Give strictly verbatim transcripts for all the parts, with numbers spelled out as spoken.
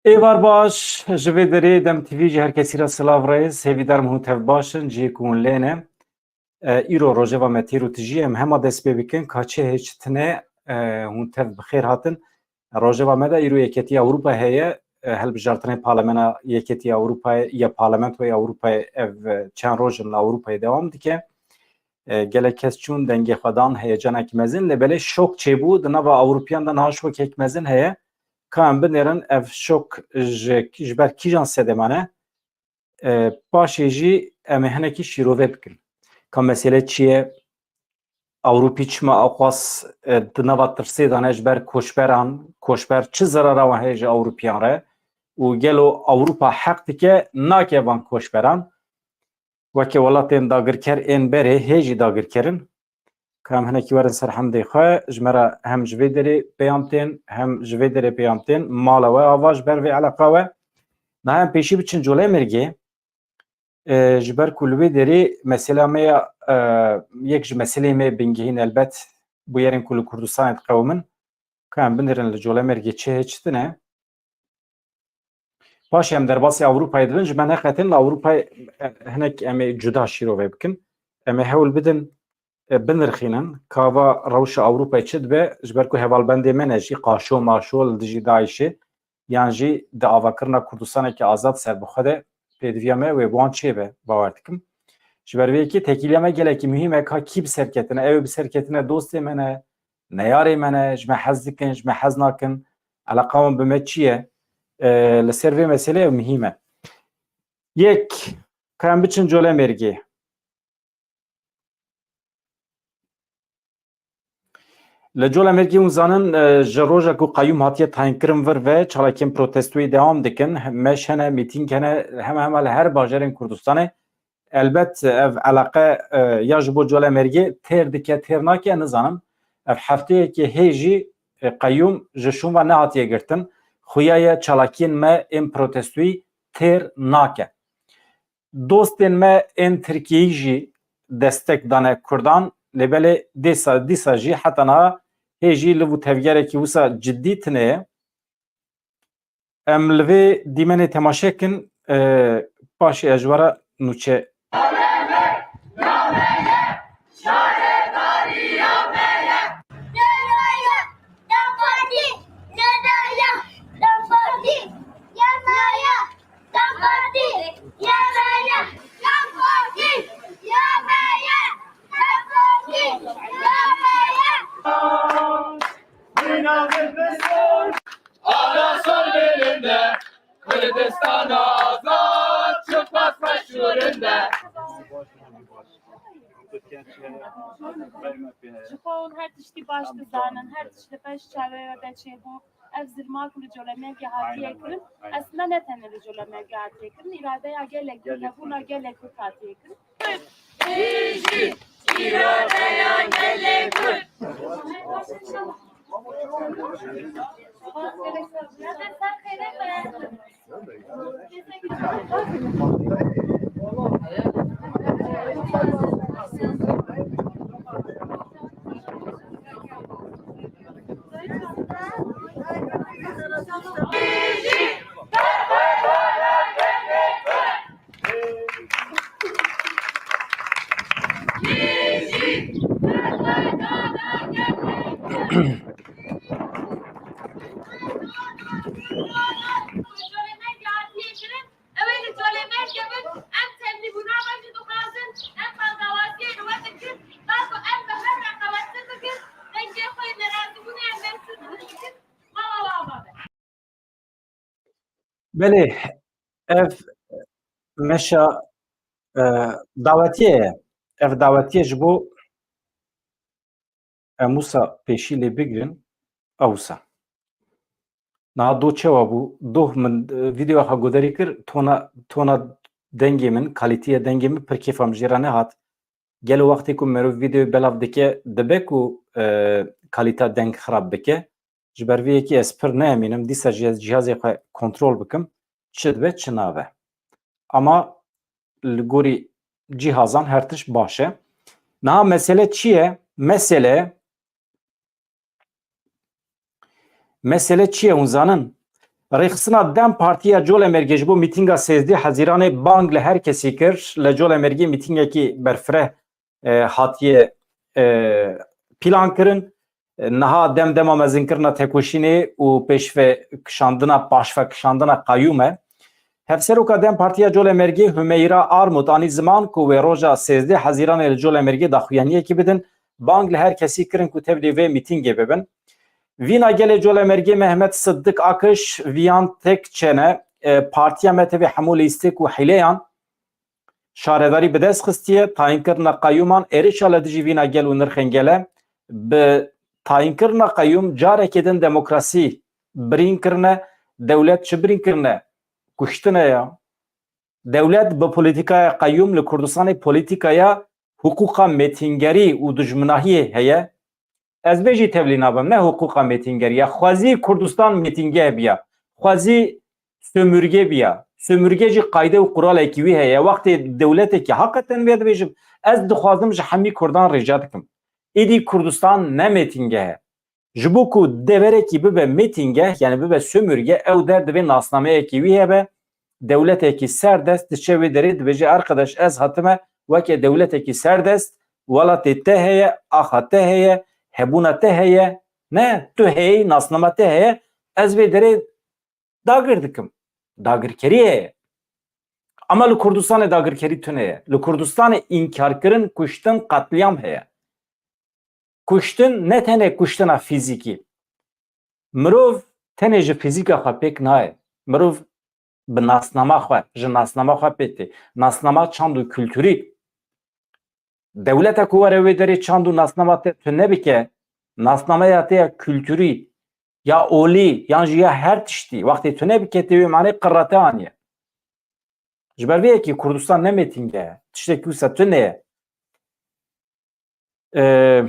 Êvar baş, ji vê derê Dem T V ji her kesî re silav rêz, hêvîdar me hûn tev baş in, cihê ku hûn lê ne. E, îro rojeva me têr û tijî ye, em hema dest pê bikin, ka çi hê çi tine, e, hûn tev bi xêr hatin. Rojeva me de îro Yeketiya Ewropa heye, e, hilbijartinên Parlemena Yeketiya Ewropayê ya Parlamentoya Ewropayê ev, e, çend roj in li Ewropayê dewam dike. E, gelek kes çûn dengê xwe dan, heyecanek mezin, lê belê şok çêbû. Di nava Ewropiyan de niha şokek mezin heye. Ka em binêrin, ev şok ji, ji ber kîjan sedema ne? E, paşê jî em ê hinekî şîrove bikin. Ka mesele çi ye? Ewropî çima ewqas, e, di nava tirsê de ne ji ber koçberan? Koçber çi zerara wan heye ji Ewropiyan re? Û gelo Ewropa heq dike, nake van koçberan? Weke welatên dagirker ên berê hê jî dagirker in. Ka em hinekî werin ser hemdê xwe, ji me re hem ji vê derê peyam tên, hem ji vê derê peyam tên. Mala we ava ji ber vê eleqa we. Niha em pêşî biçin Colemêrgê. E, ji ber ku li wê derê mesela me ya, e, yek ji meselê me bingehîn elbet bûyerên ku li Kurdistanê diqewimin. Ka em binêrin li Colemêrgê çi hê çi tine. Paşê em derbasî Ewropayê dibin, ji me neqetin li Ewropayê, e, hinek em ê cuda şîrove bikin. Em ê hewl bidin, e, binirxînin ka va rewşa Ewropayê çi dibe, ji ber ku hevalbendê me ne jî qaşo maşo li dijî DAIŞê, yan jî di avakirina Kurdistaneke azad serbixwe de pêdiviya me wê bi wan çêbe, bawer dikim. Ji ber vê yekê tekîliya me gelekî muhîm e ka kî bi ser ketine, ew ê bi ser ketine dostê me ne, neyarê me ne, ji me hez dikin, ji me hez nakin, eleqa wan bi me çi ye? E, li ser vê meselê ew muhîm e. Yek, ka em biçin Colemêrgê. Li Colemêrgê hûn zanin, e, ji roja ku qeyûm hatiye tayînkirin vir ve çalakiyên protestoyê dewam dikin. Meş hene, mîtîng hene, hema hema li her bajarên Kurdistanê. Elbet ev eleqe, e, ya ji bo Colemêrgê têr dike, têr nake, nizanim. Ev hefteyekê hê jî, e, qeyûm ji şûn ve nehatiye girtin. Xuya ye çalakiyên me ên protestoyî têr nake. Dostên me ên Tirkiyeyî jî destek dane Kurdan, lê belê dîsa, dîsa jî heta niha hê jî liv û tevgerekî wisa cidî tine ye. Em li vê dîmenê temaşe kin, e, paşê ez ji we re nûçe. Ana sor belinde, Kurdistana azad, çiqas xweş şûrinde. Ji xwe hûn her tiştî baş dizanin, her tişt li pêş çavê we de çêbû. Ev zilma ku li Colemêrgê hatiye kirin, aslında ne tenê li Colemêrgê hatiye kirin, îradeya gelek, hebûna gelek Kurd hatiye kirin. Bijî îradeya gelê Kurd. Ew ê li Colemêrgê bin, em temnîbûna xwe jî dixwazin, em baldawaziyê li we dikin, ba ku em bi hev re qewettir bikin, dengê xwe yê nerazîbûnê em bêhtir bikin, mala we ava be. Belê, ev meşa, e, dawetiyê ye. Ev dawetiyê ji bo em wisa pêşî lê bigrin, ew wisa. Niha do çawa bû? Doh min, e, vîdeoya xwe guderî kir, tona, tona dengê min, kalîtiya dengê min pir kêfa min jê re nehat. Gelo wextê ku merov vîdeoyê belav dike, dibe ku, e, kalîta deng xirab bike? Ji ber vê yekê ez pir neyemînim, dîsa jî ez cihazê xwe kontrol bikim, çi dibe, çi nabe. Ama li gorî cihazan her tişt baş e. Niha mesele çi ye? Mesele, mesele çi ye hûn zanin? Rêxistina DEM Partiya Colemêrgê ji bo mîtînga sêzdeh Hezîranê bang li her kesî kir. Li Colemêrgê mîtîngekî berfireh, e, hatiye, e, pîlan kirin. E, niha dem dema mezinkirina tekoşînê û pêşve kişandina, paşve kişandina qeyûm e. Hevseroka DEM Partiya Colemêrgê Hümeyra Armut anî ziman ku wê roja sêzdeh Hezîranê li Colemêrgê daxuyaniyekî bidin. Bang li her kesî kirin ku tevlî vê mîtîngê bibin. Vîna gelê Colemêrgê Mehmet Siddik Akiş viyan tek çene, e, partiya me tevê hemû lîstik û hîleyan şaredarî bi dest xistiye, tayînkirina qeyûman êrişa li dijî vîna gel û nirxên gel e, bi tayînkirina qeyûm carekê din demokrasî birîn kirine, dewlet çi birîn kirine? Kuştine ya. Dewlet bi polîtîkaya qeyûm li Kurdistanê polîtîkaya hiqûqa mêtîngerî û dijminahiyê heye. Ez bê jî tevlî nabim, ne hiqûqa mêtîngerî ya. Xwezî Kurdistan mêtîngeh biya. Xwezî sömürge biya. Sömürge jî qayde û quralekî wî heye. Wextê dewletekî, heqeten vê dibêjim, ez dixwazim ji hemî Kurdan rica dikim. Êdî Kurdistan ne mêtîngeh e. Ji bo ku deverekî bibe mêtîngeh, yani bibe sömürge, ew der divê nasnameyekî wî hebe, dewletekî serdest diçe wê derê dibêje, "Arkadaş, ez hatime weke dewletekî serdest, welatê te heye, axa te heye, hebûna te heye, ne, tu heyî, nasnama te heye, ez vê derê dagir dikim." Dagirkerî heye. Ama li Kurdistanê dagirkerî tune ye. Li Kurdistanê înkarkirin, kuştin, qetlîam heye. Kuştin ne tenê kuştina fîzîkî. Mirov tenê ji fîzîka xwe pêk nayê. Mirov bi nasnama xwe, ji nasnama xwe pê tê. Nasnama çand û kulturî. Dewleta ku were wê derê çand û nasnama te tune bike, nasnameya te ya kulturî, ya olî, yan jî ya her tiştî, wextê tune bike, tê wê manê qirrete aniye. Ji ber vê yekê Kurdistan ne mêtînge ye. Tiştekî wisa tune ye. Ee,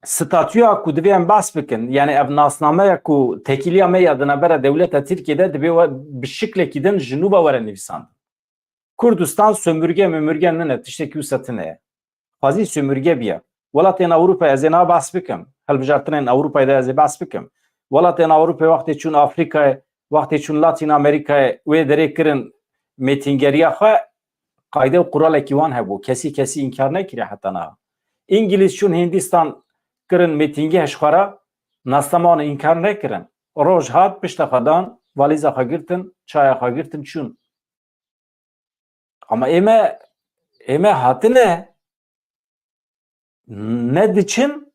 statûya ku divê em behs bikin, yani ev nasnameya ku tekîliya me ya di navbera dewleta Tirkiyê de divê we bi şiklekî din ji nû ve were nivîsandin. Kurdistan sömürge memurge nine, tiştekî wisa tune ye. Xwezî sömürge biya. Welatên Ewropayê ez ê niha behs bikim. Hilbijartinên Ewropayê de ez ê behs bikim. Welatên Ewropayê wextê çûn Afrîkayê, wextê çûn Latîn Amerîkayê, wê derê kirin mêtîngeriya xwe, qayde û quralekî wan hebû. Kesî kesî înkar nekiriye heta niha. Îngilîz çûn Hindistan kirin mêtîngeh ji xwe re, nasnama wan înkar nekirin. Roj hat, pişta xwe dan, valîza xwe girtin, çaya xwe girtin, çûn. Ama ê me, ê me hatine, ne diçin,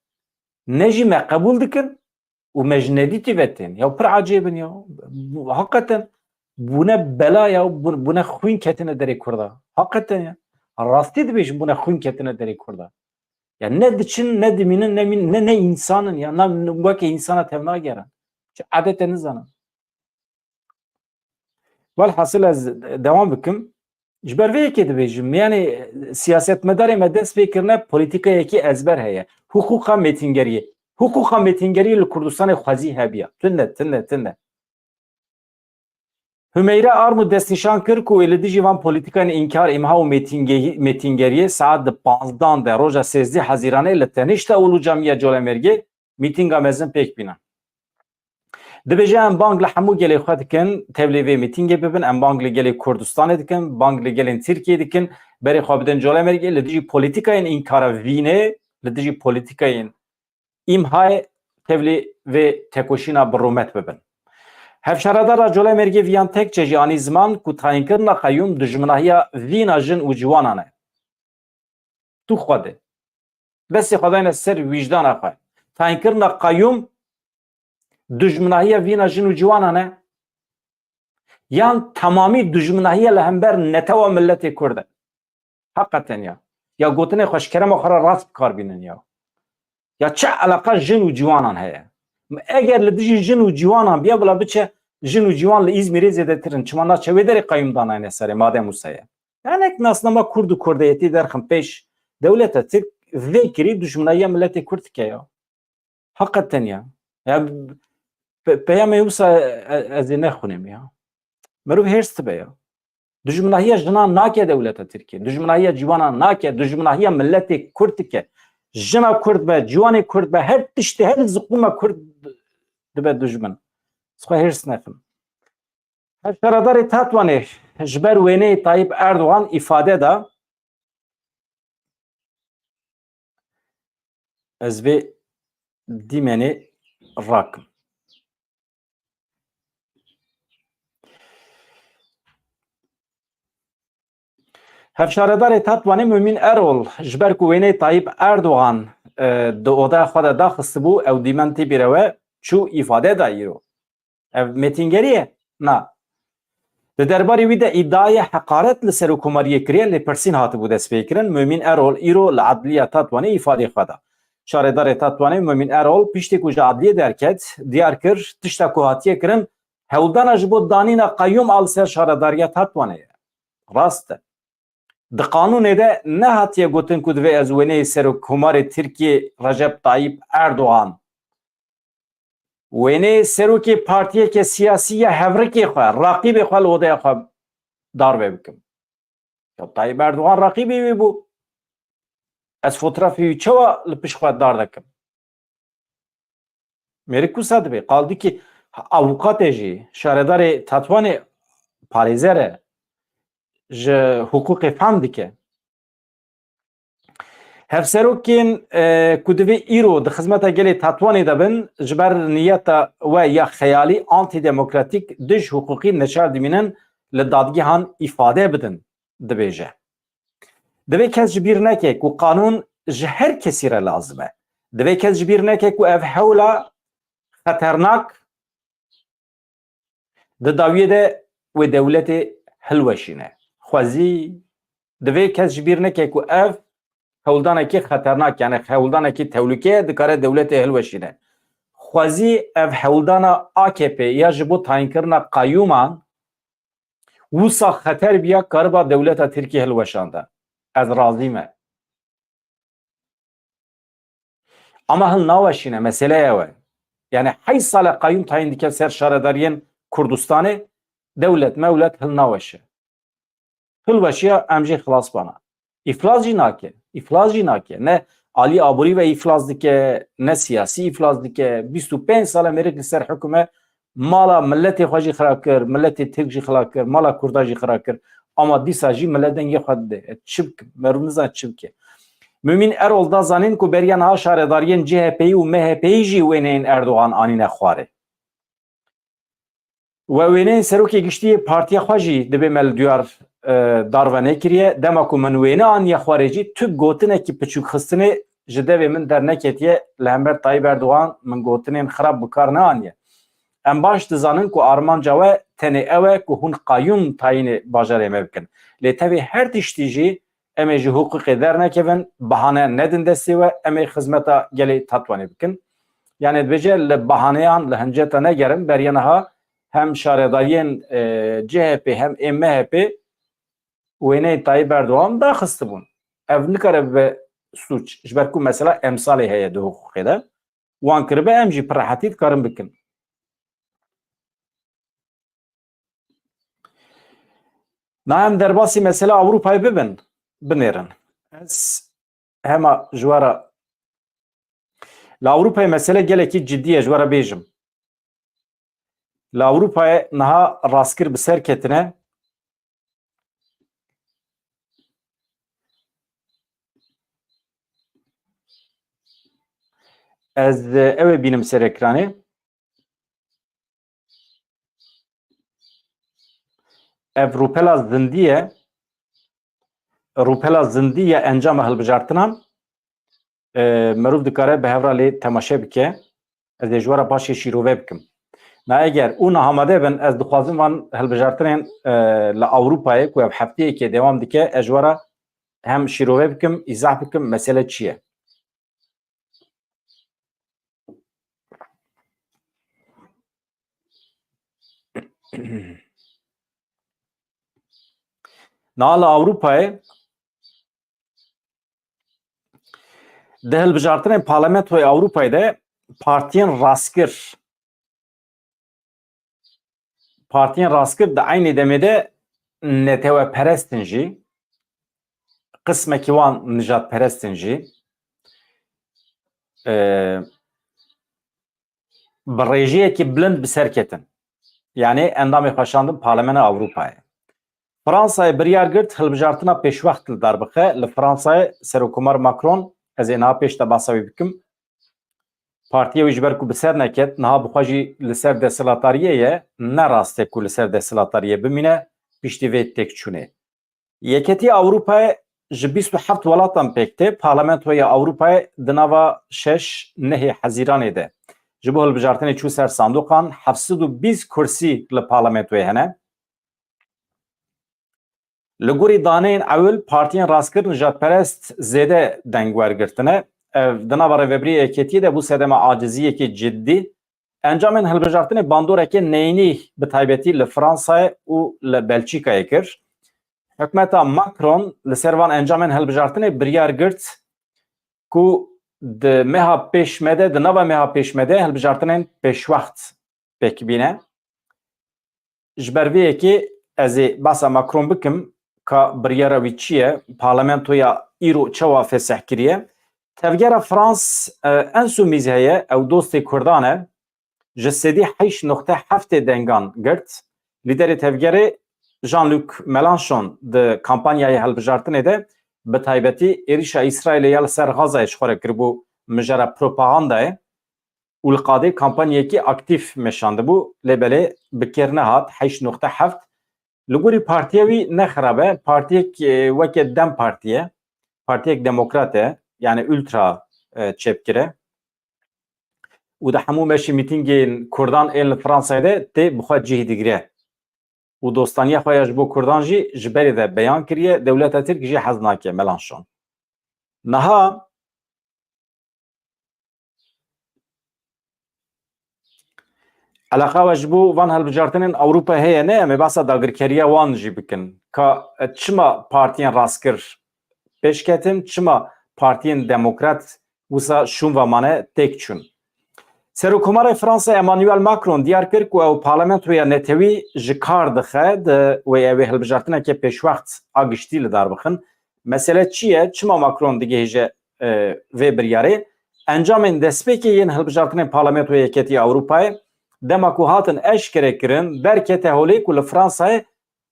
ne jî me qebûl dikin û me ji nedîtî ve tên. Ya pir ecêb in ya. Bu, heqeten bûne bela ya, bu-, bûne xwîn ketine derê Kurda. Heqeten ya. Rastî dibêjim, bûne xwîn ketine derê Kurda. Ya ne diçin, ne dimînin, ne mîn-, ne, ne însan in ya. Na, weke însana tevnagerin. Çi edete nizanin. Welhasil ez dewam bikim. Ji ber vê yekê dibêjim, yani siyasetmedarê me dest pê kirine polîtîkayekî ezber heye. Hiqûqa mêtîngeriyê. Hiqûqa mêtîngeriyê li Kurdistanê xwezî hebiya. Tune, tune, tune. Hümeyra Armut destnîşan kir ku wê li dijî van polîtîkayên înkar, îmha û mêtîngehî-, mêtîngeriyê saet di panzdan de roja sêzdeh Hezîranê li Tenişta Ulu Camiya Colemêrgê mîtînga mezin pêk bînin. Dibêje, em bang li hemû gelê xwe dikin, tevlê vê mîtîngê bibin, em bang li gelê Kurdistanê dikin, bang li gelên Tirkiyê dikin, berê xwe bidin Colemêrgê, li dijî polîtîkayên înkara vînê, li dijî polîtîkayên îmhayê tevlê vê tekoşîna bi rûmet bibin. Hevşaredara Colemêrgê Viyan Tekçe jî anî ziman ku tayînkirina qeyûm dijminahiya vîna jin û ciwanan e. Tu xwe de. Destê xwe dayne ser wîjdana xwe. Tayînkirina qeyûm dijminahiya vîna jin û ciwanan e? Yan temamî dijminahiya li hember netewa miletê Kurd e? Heqeten ya. Ya gotinê xwe ji kerema xwe re rast bi kar bînin ya. Ya çi eleqa jin û ciwanan heye? Eger li dijî jin û ciwanan biya, bila biçe jin û ciwan li Îzmîrê zêdetir in. Çima naçe wê derê qeyûm danayne serê, madem wisa ye? Yanek nasnama Kurd û Kurdeyetî derxin pêş, dewleta Tirk vê kirî dijminahiya miletê Kurd dike ya. Heqeten ya. Ya pe-, peyamê wisa e-, ez ê nexwînim ya. Mirov hêrs dibe ya. Dijminahiya jinan nake dewleta Tirkiyê. Dijminahiya ciwanan nake. Dijminahiya miletê Kurd dike. Jina Kurd be, ciwanê Kurd be, her tiştê, her ziqûma Kurd dibe dijmin. Xwe hêrs nekim. Hevşaredarê Tetwanê ji ber wêneyê Tayyip Erdogan îfade da. Ez vê dîmenê rakim. Hevşaredarê Tetwanê Mumîn Erol ji ber ku wêneyê Tayyip Erdogan, e, di odeya xwe de daxistibû, ew dîmen tê bîre we çû îfade da îro. Ev mêtîngerî ye? Na. Di derbarê wî de îdiayê heqaret li serokkomariyê kiriye, lêpirsîn hatibû destpêkirin. Mumîn Erol îro li Edliya Tetwanê îfadê xwe da. Şaredarê Tetwanê Mumîn Erol piştî ku ji edliyê derket, diyar kir, tişta ku hatiye kirin, hewldana ji bo danîna qeyûm a li ser şaredariya Tetwanê ye. Rast e. Di qanûnê de nehatiye gotin ku divê ez wêneyê Serokkomarê Tirkiyê Recep Tayyip Erdogan, wêneyê serokê partiyeke siyasî ya hevrikê xwe, raqîbê xwe li odeya xwe darve bikim. Ya Tayyip Erdogan raqîbê wî bû. Ez fotografê wî çawa li pişt xwe dar dikim? Mêrik wisa dibe. Qaldikî avûkatê jî, şaredarê Tetwanê parêzer e, ji hiqûqê fehm dike. Hevserokên, e, ku divê îro di xizmeta gelê Tetwanê de bin, ji ber niyeta we ya xeyalî antîdemokratîk, dij hiqûqî neçar dimînin, li dadgehan îfade bidin, dibêje. Divê kes ji bîr neke ku qanûn ji her kesî re lazim e. Divê kes ji bîr neke ku ev hewla xeternak di dawiyê de wê dewletê hilweşîne. Xwezî divê kes ji bîr neke ku ev hewldanekî xeternak, yani hewldanekî tehlûke ye, dikare dewletê hilweşîne. Xwezî ev hewldana A K P ya ji bo tayînkirina qeyûman wisa xeter biya, kariba dewleta Tirkiyê hilweşanda. Ez razî me. Ama hilnaweşîne, mesele ew e. Yani heyş sal e qeyûm tayîn dike ser şaredariyên Kurdistanê, dewlet mewlet hilnaweşe. Hilweşiya em jê xilas bana. Îflas jî nake. Îflas jî nake. Ne alî aborî ve îflas dike, ne siyasî îflas dike. Bîst û pênc sal e mêrik li ser hikum e. Mala miletê xwe jî xira kir, miletê Tirk jî xira kir, mala Kurda jî xira kir. Ama dîsa jî milet dengê xwe dide. E, çi bikim? Meriv nizane çi bike. Mumîn Erol da zanîn ku beriya niha şaredariyên C H P'yî û M H P'yî jî wêneyên Erdogan anîne xwarê. We wêneyên serokê giştî yê partiya xwe jî dibê me li duyar, e, darve nekiriye. Dema ku min wêne aniye xwarê jî tu gotinekî piçûkxistinê ji devê min derneketiye, li hember Tayyip Erdogan min gotinên xirab bi kar neaniye. Em baş dizanin ku armanca we tenê ew e ku hûn qayûm tayînê bajarê me bikin. Lê tevî her tiştî jî em ê ji hiqûqê dernekevin, bahane nedin destê we, em ê xizmeta gelê Tatwanê bikin. Yani dibêje li bahaneyan, li hinceta negerin, beriya niha hem şaredariyên, e, C H P hem ê M H P wêneyê Tayyip Erdogan daxistibûn. Ev nikare bibe sûc, ji ber ku mesela emsalê heye di hiqûqê de. Wan kiribe, em jî bi rehetî dikarin bikin. Na em derbasî mesela Ewropayê bibin, binêrin. Ez hema ji we re, li Ewropayê mesele gelekî cidî ye, ji we re bêjim. Li Ewropayê niha rastgir bi ser ketine. Ez, e, ew ê bînim ser ekranê. Ev rûpela zindî ye. Rûpela zindî ya encama hilbijartinan. E, merûv dikare bi hev re lê temaşe bike. Ez ê ji we re paşê şîrove bikim. Na eger hûn amade bin, ez dixwazim van hilbijartinên, e, li Ewropayê ku ev hefteyekê dewam dike, ez ji we re hem şîrove bikim, îzah bikim, mesele çi ye? Niha li Ewropayê di hilbijartinên Parlamentoyê Ewropayê de partiyên rastgir, partiyên rastgir di eynê demê de neteweperest in jî, qismekî wan nijadperest in jî, e, bi rêjeyekî bilind bi ser ketin. Yanî endamê xweşandin Parlamena Ewropayê. Fransayê biryar girt hilbijartina pêşwext li dar bixe. Li Fransayê Serokkomar Macron, ez ê niha pêş de behsa wî bikim, partiya wî ji ber ku bi ser neket, niha bi xwe jî li ser desthilatdariyê ye, ne rast e ku li ser desthilatdariyê bimîne, piştî vê têkçûnê. Yeketiya Ewropayê ji bîst û heft welatan pêk tê, Parlamentoya Ewropayê di nava şeş nehê Hezîranê de ji bo hilbijartinê çû ser sandoqan, heft sed û bîst kursî li parlamentoyê hene. Li gorî daneyên ewil, partiyên rastgir nijadperest zêde deng wergirtine. Ev di nava rêvebiriyê yeketiyê de bû sedema aciziyekê ciddî. Encamên hilbijartinê bandoreke neyînî bi taybetî li Fransayê û li Belçîkayê kir. Hikûmeta Macron li ser van encamên hilbijartinê biryar girt ku di meha pêş me de, di nava meha pêş me de hilbijartinên pêşwext pêk bîne. Ji ber vê yekê ez ê behsa Macron bikim ka biryara wî çi ye, parlamentoya îro çawa fesih kiriye. Tevgera Frans, e, Insoumise heye, ew dostê Kurdan e. Ji sedî heşt noqte heftê dengan girt. Lîderê tevgerê Jean-Luc Mélenchon di kampanyayê hilbijartinê de bi taybetî êrişa Îsraîlê ya li ser Xazayê ji xwe re kiribû mijara propagandayê û li qadê kampanyayekî aktîf meşandibû, lê belê bi kêr nehat, heşt noqte heft. Li gorî partiya wî ne xirab e, partiyek, e, weke DEM Partî ye, partiyek demokrat e, yanî ultra, e, çepgir e. Û di hemû meşî mîtîngên Kurdan ên li Fransayê de tê bi xwe cih digire. Û dostaniya xwe ya ji bo Kurdan jî ji berê de beyan kiriye, dewleta Tirk jî hez nake, Mélenchon. Niha eleqa we ji bo van hilbijartinên Ewropa heye, ne? Em ê behsa dagirkeriya wan jî bikin. Ka, e, çima partiyên rastgir pêş ketin, çima partiyên demokrat wisa şûn ve mane, têk çûn? Serokkomarê Fransa Emmanuel Macron diyar kir ku ew parlamentoya netewî ji kar dixe, di wê ew ê hilbijartineke pêşwext a giştî li dar bixin. Mesele çi ye? Çima Macron digihêje, e, vê biryarê? Encamên destpêkê yên hilbijartinên Parlamentoya Yeketiya Ewropayê, dema ku hatin eşkere kirin, derkete holê ku li Fransayê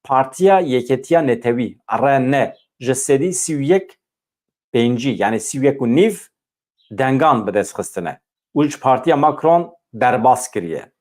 Partiya Yeketiya Netewî, R N, ji sedî sî û yek pêncî, yanî sî û yek û nîv dengan bi dest xistine û ji partiya Macron derbas kiriye.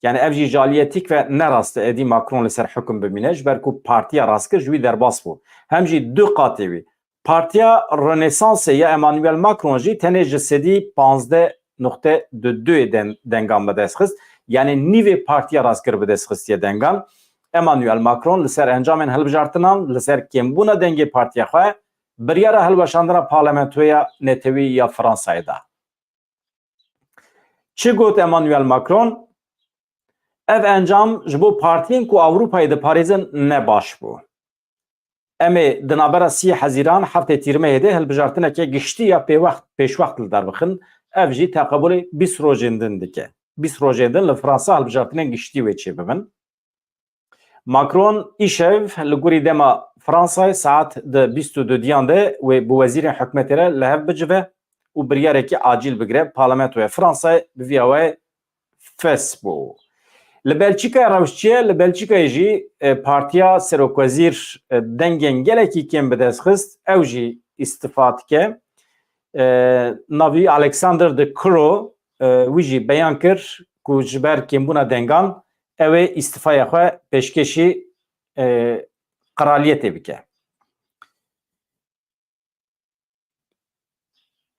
Yanî ev jî ji aliyê tîk ve ne rast e êdî Macron li ser hukum bimîne, ji ber ku partiya rastgir ji wî derbas bû. Hem jî du qatê wî. Partiya Renaissansê ya Emmanuel Macron jî tenê ji sedî panzdeh noqte du du den-, dengan bi dest xist. Yanî nîvê partiya rastgir bi dest xistiye dengan. Emmanuel Macron li ser encamên hilbijartinan, li ser kêmbûna dengê partiya xwe, biryara hilweşandina parlamentoya netewî ya Fransayê da. Çi got Emmanuel Macron? Ev encam ji bo partiyên ku Ewropayê diparêzin ne baş bû. Em ê di navbera sî Hezîran, heftê Tîrmehê de hilbijartineke giştî ya pêwext, pêşwext li dar bixin. Ev jî teqebûlê bîst rojên din dike. Bîst rojên din li Fransa hilbijartinên giştî wê çêbibin. Macron îşev li gorî dema Fransayê saet di bîst û dudiyan de wê bi wezîrên hikûmetê re li hev bicive û biryarekî acîl bigire. Parlamentoya Fransayê bi vî awayê fes bû. Li Belçîkayê rewş çi ye? Li Belçîkayê jî, e, partiya serokwezîr, e, dengên gelekî kêm bi dest xist, ew jî îstifa dike. E, navî Alexander De Croo, e, wî jî beyan kir ku ji ber kêmbûna dengan ew ê îstifaya xwe pêşkêşî, e, qiraliyetê bike.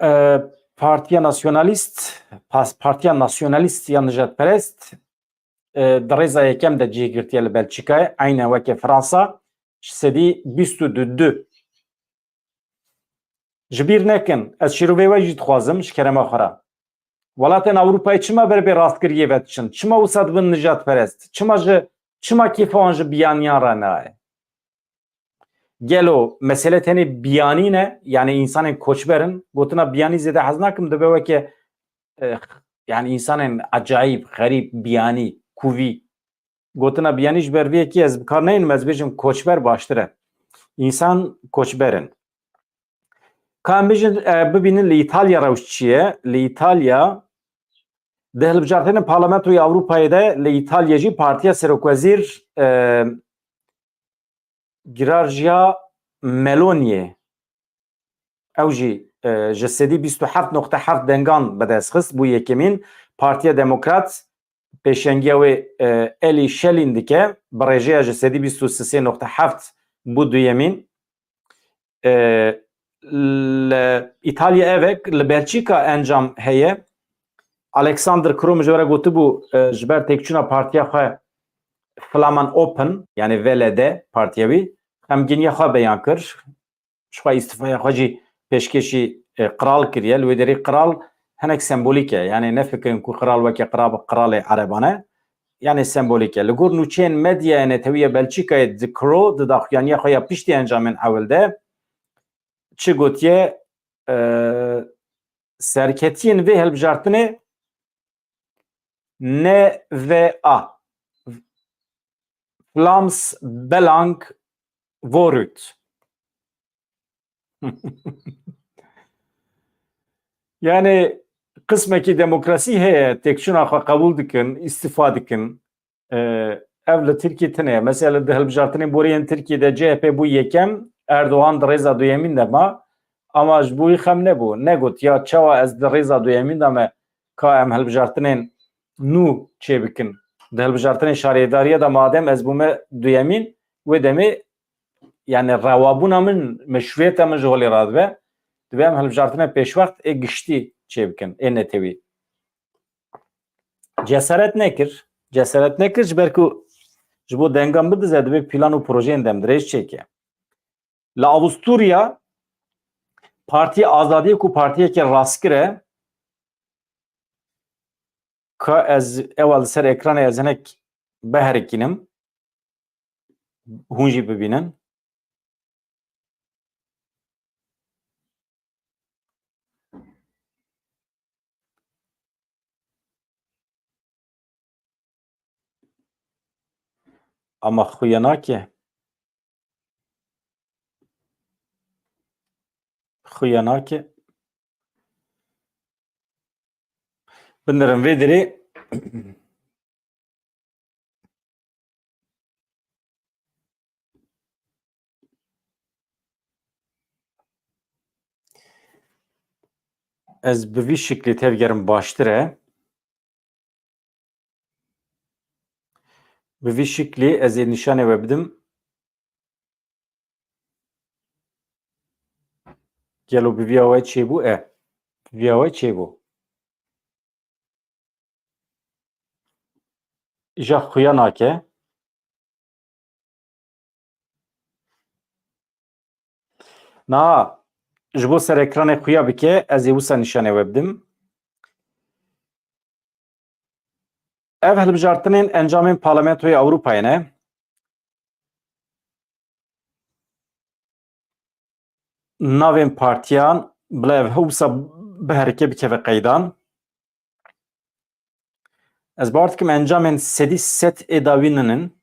E, Partiya Nasyonalîst, pas-, Partiya Nasyonalîst ya Nijadperest, e, di rêza yekem de cih girtiye li Belçîkayê, eynen weke Fransa, ji sedî bîst û du. Ji bîr nekin, ez şîrovê we jî dixwazim, ji kerema xwe re. Welatên Ewropayê çima ber bê rastgiriyê ve diçin? Çima wisa dibin nijadperest? Çima ji, çima kêfa wan ji biyaniyan re nayê? Gelo mesele tenê biyanî ne? Yanî însanên koçber in? Gotina biyanî zêde hez nakim, dibe weke, e, yanî însanên ecayîb, xerîb, biyanî, kuvî. Gotina biyanî ji ber vê yekê ez bi kar neynim, ez bêjim koçber baştir e. Însan koçber in. Ka em bijin, e, bibînin li Îtalya rewş çi ye? Li Îtalya Di hilbijartinên Parlamentoya Ewropayê de li Îtalyê jî Partiya Serokwezîr, e, Giorgia Meloni'yê, ew jî, e, ji sedî bîst û heft nokte heft dengan bi dest xist, bû yekemîn. Partiya Demokrat pêşengiya wê, e, Eli Şelîn dike, bi rêjeya ji sedî bîst û sê nokte heft bû duyemîn. E, li Îtalya ev e, li Belçîka encam heye. Alexander Krom ji we re gotibû, e, ji ber têkçûna partiya xwe Flaman Open, yani V L D partiya wî, xemgîniya xwe beyan kir. Ji xwe îstîfaya xwe jî pêşkêşî, e, qral kiriye. Li wê derê qral hinek sembolîk e. Yani nefikirin ku qral weke qral, qralê ereban e. Yani sembolîk e. Li gor nûçeyên medyaya netewî ya Belçîkayê di Kro di daxuyaniya xwe ya piştî encamên ewil de çi gotiye, e, serketiyên vê hilbijartinê N V A, Vlaams Belang Vooruit. Yani qismekî demokrasî heye, têkçûna xwe qebûl dikin, îstîfa dikin. E, ev li Tirkiyê tune ye. Mesela di hilbijartinên borî yên Tirkiyê de C H P bû yekem, Erdogan di rêza duyemîn de ma. Ama ji bo wî xem nebû. Negot ya çawa ez di rêza duyemîn de me, ka em hilbijartinên nû çêbikin. Di hilbijartinên şarêdariya de madem ez bûme duyemîn, wê demê, yani rewabûna min, meşrûyeta min ji holê radibe. Divê em hilbijartinên pêşwext ê giştî çêbikin, ê netewî. Cesaret nekir. Cesaret nekir ji ber ku ji bo dengan bidize, divê plan û projeyên demdirêj çêke. Li Avusturya Partî Azadiyê ku partiyeke rastgir e, ka ez ewa li ser ekranê ez hinek biherikînim, hûn jî bibînin. Ama xuya nake. Xuya nake. Binêrin vê derê. Ez bi vî şiklî tevgerim baştir e. Bi vî şiklî ez ê nîşanê we bidim. Gelo bi vîya we çêbû? E, bi vîya we çêbû. Îja xuya nake. Na, ji bo ser ekranê xuya bike, ez ê wisa nîşanê we bidim. Ev hilbijartinên encamên Parlamentoya Ewropayê ne. Navên partiyan bila ev wisa biherike, bikeve qeydan. Ez bawer dikim encamên sedî sed ê dawî ninin.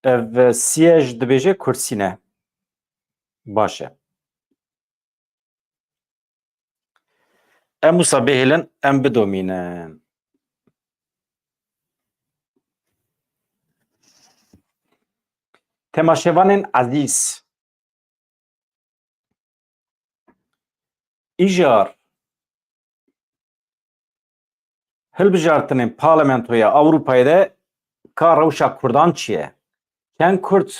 Ev siyej dibêje kursî ne. Baş e. Em wisa bihêlin, em bidomînin. Temaşevanên ezîz, îcar hilbijartinên Parlamentoya Ewropayê de ka rewşa Kurdan çi ye? Çend Kurd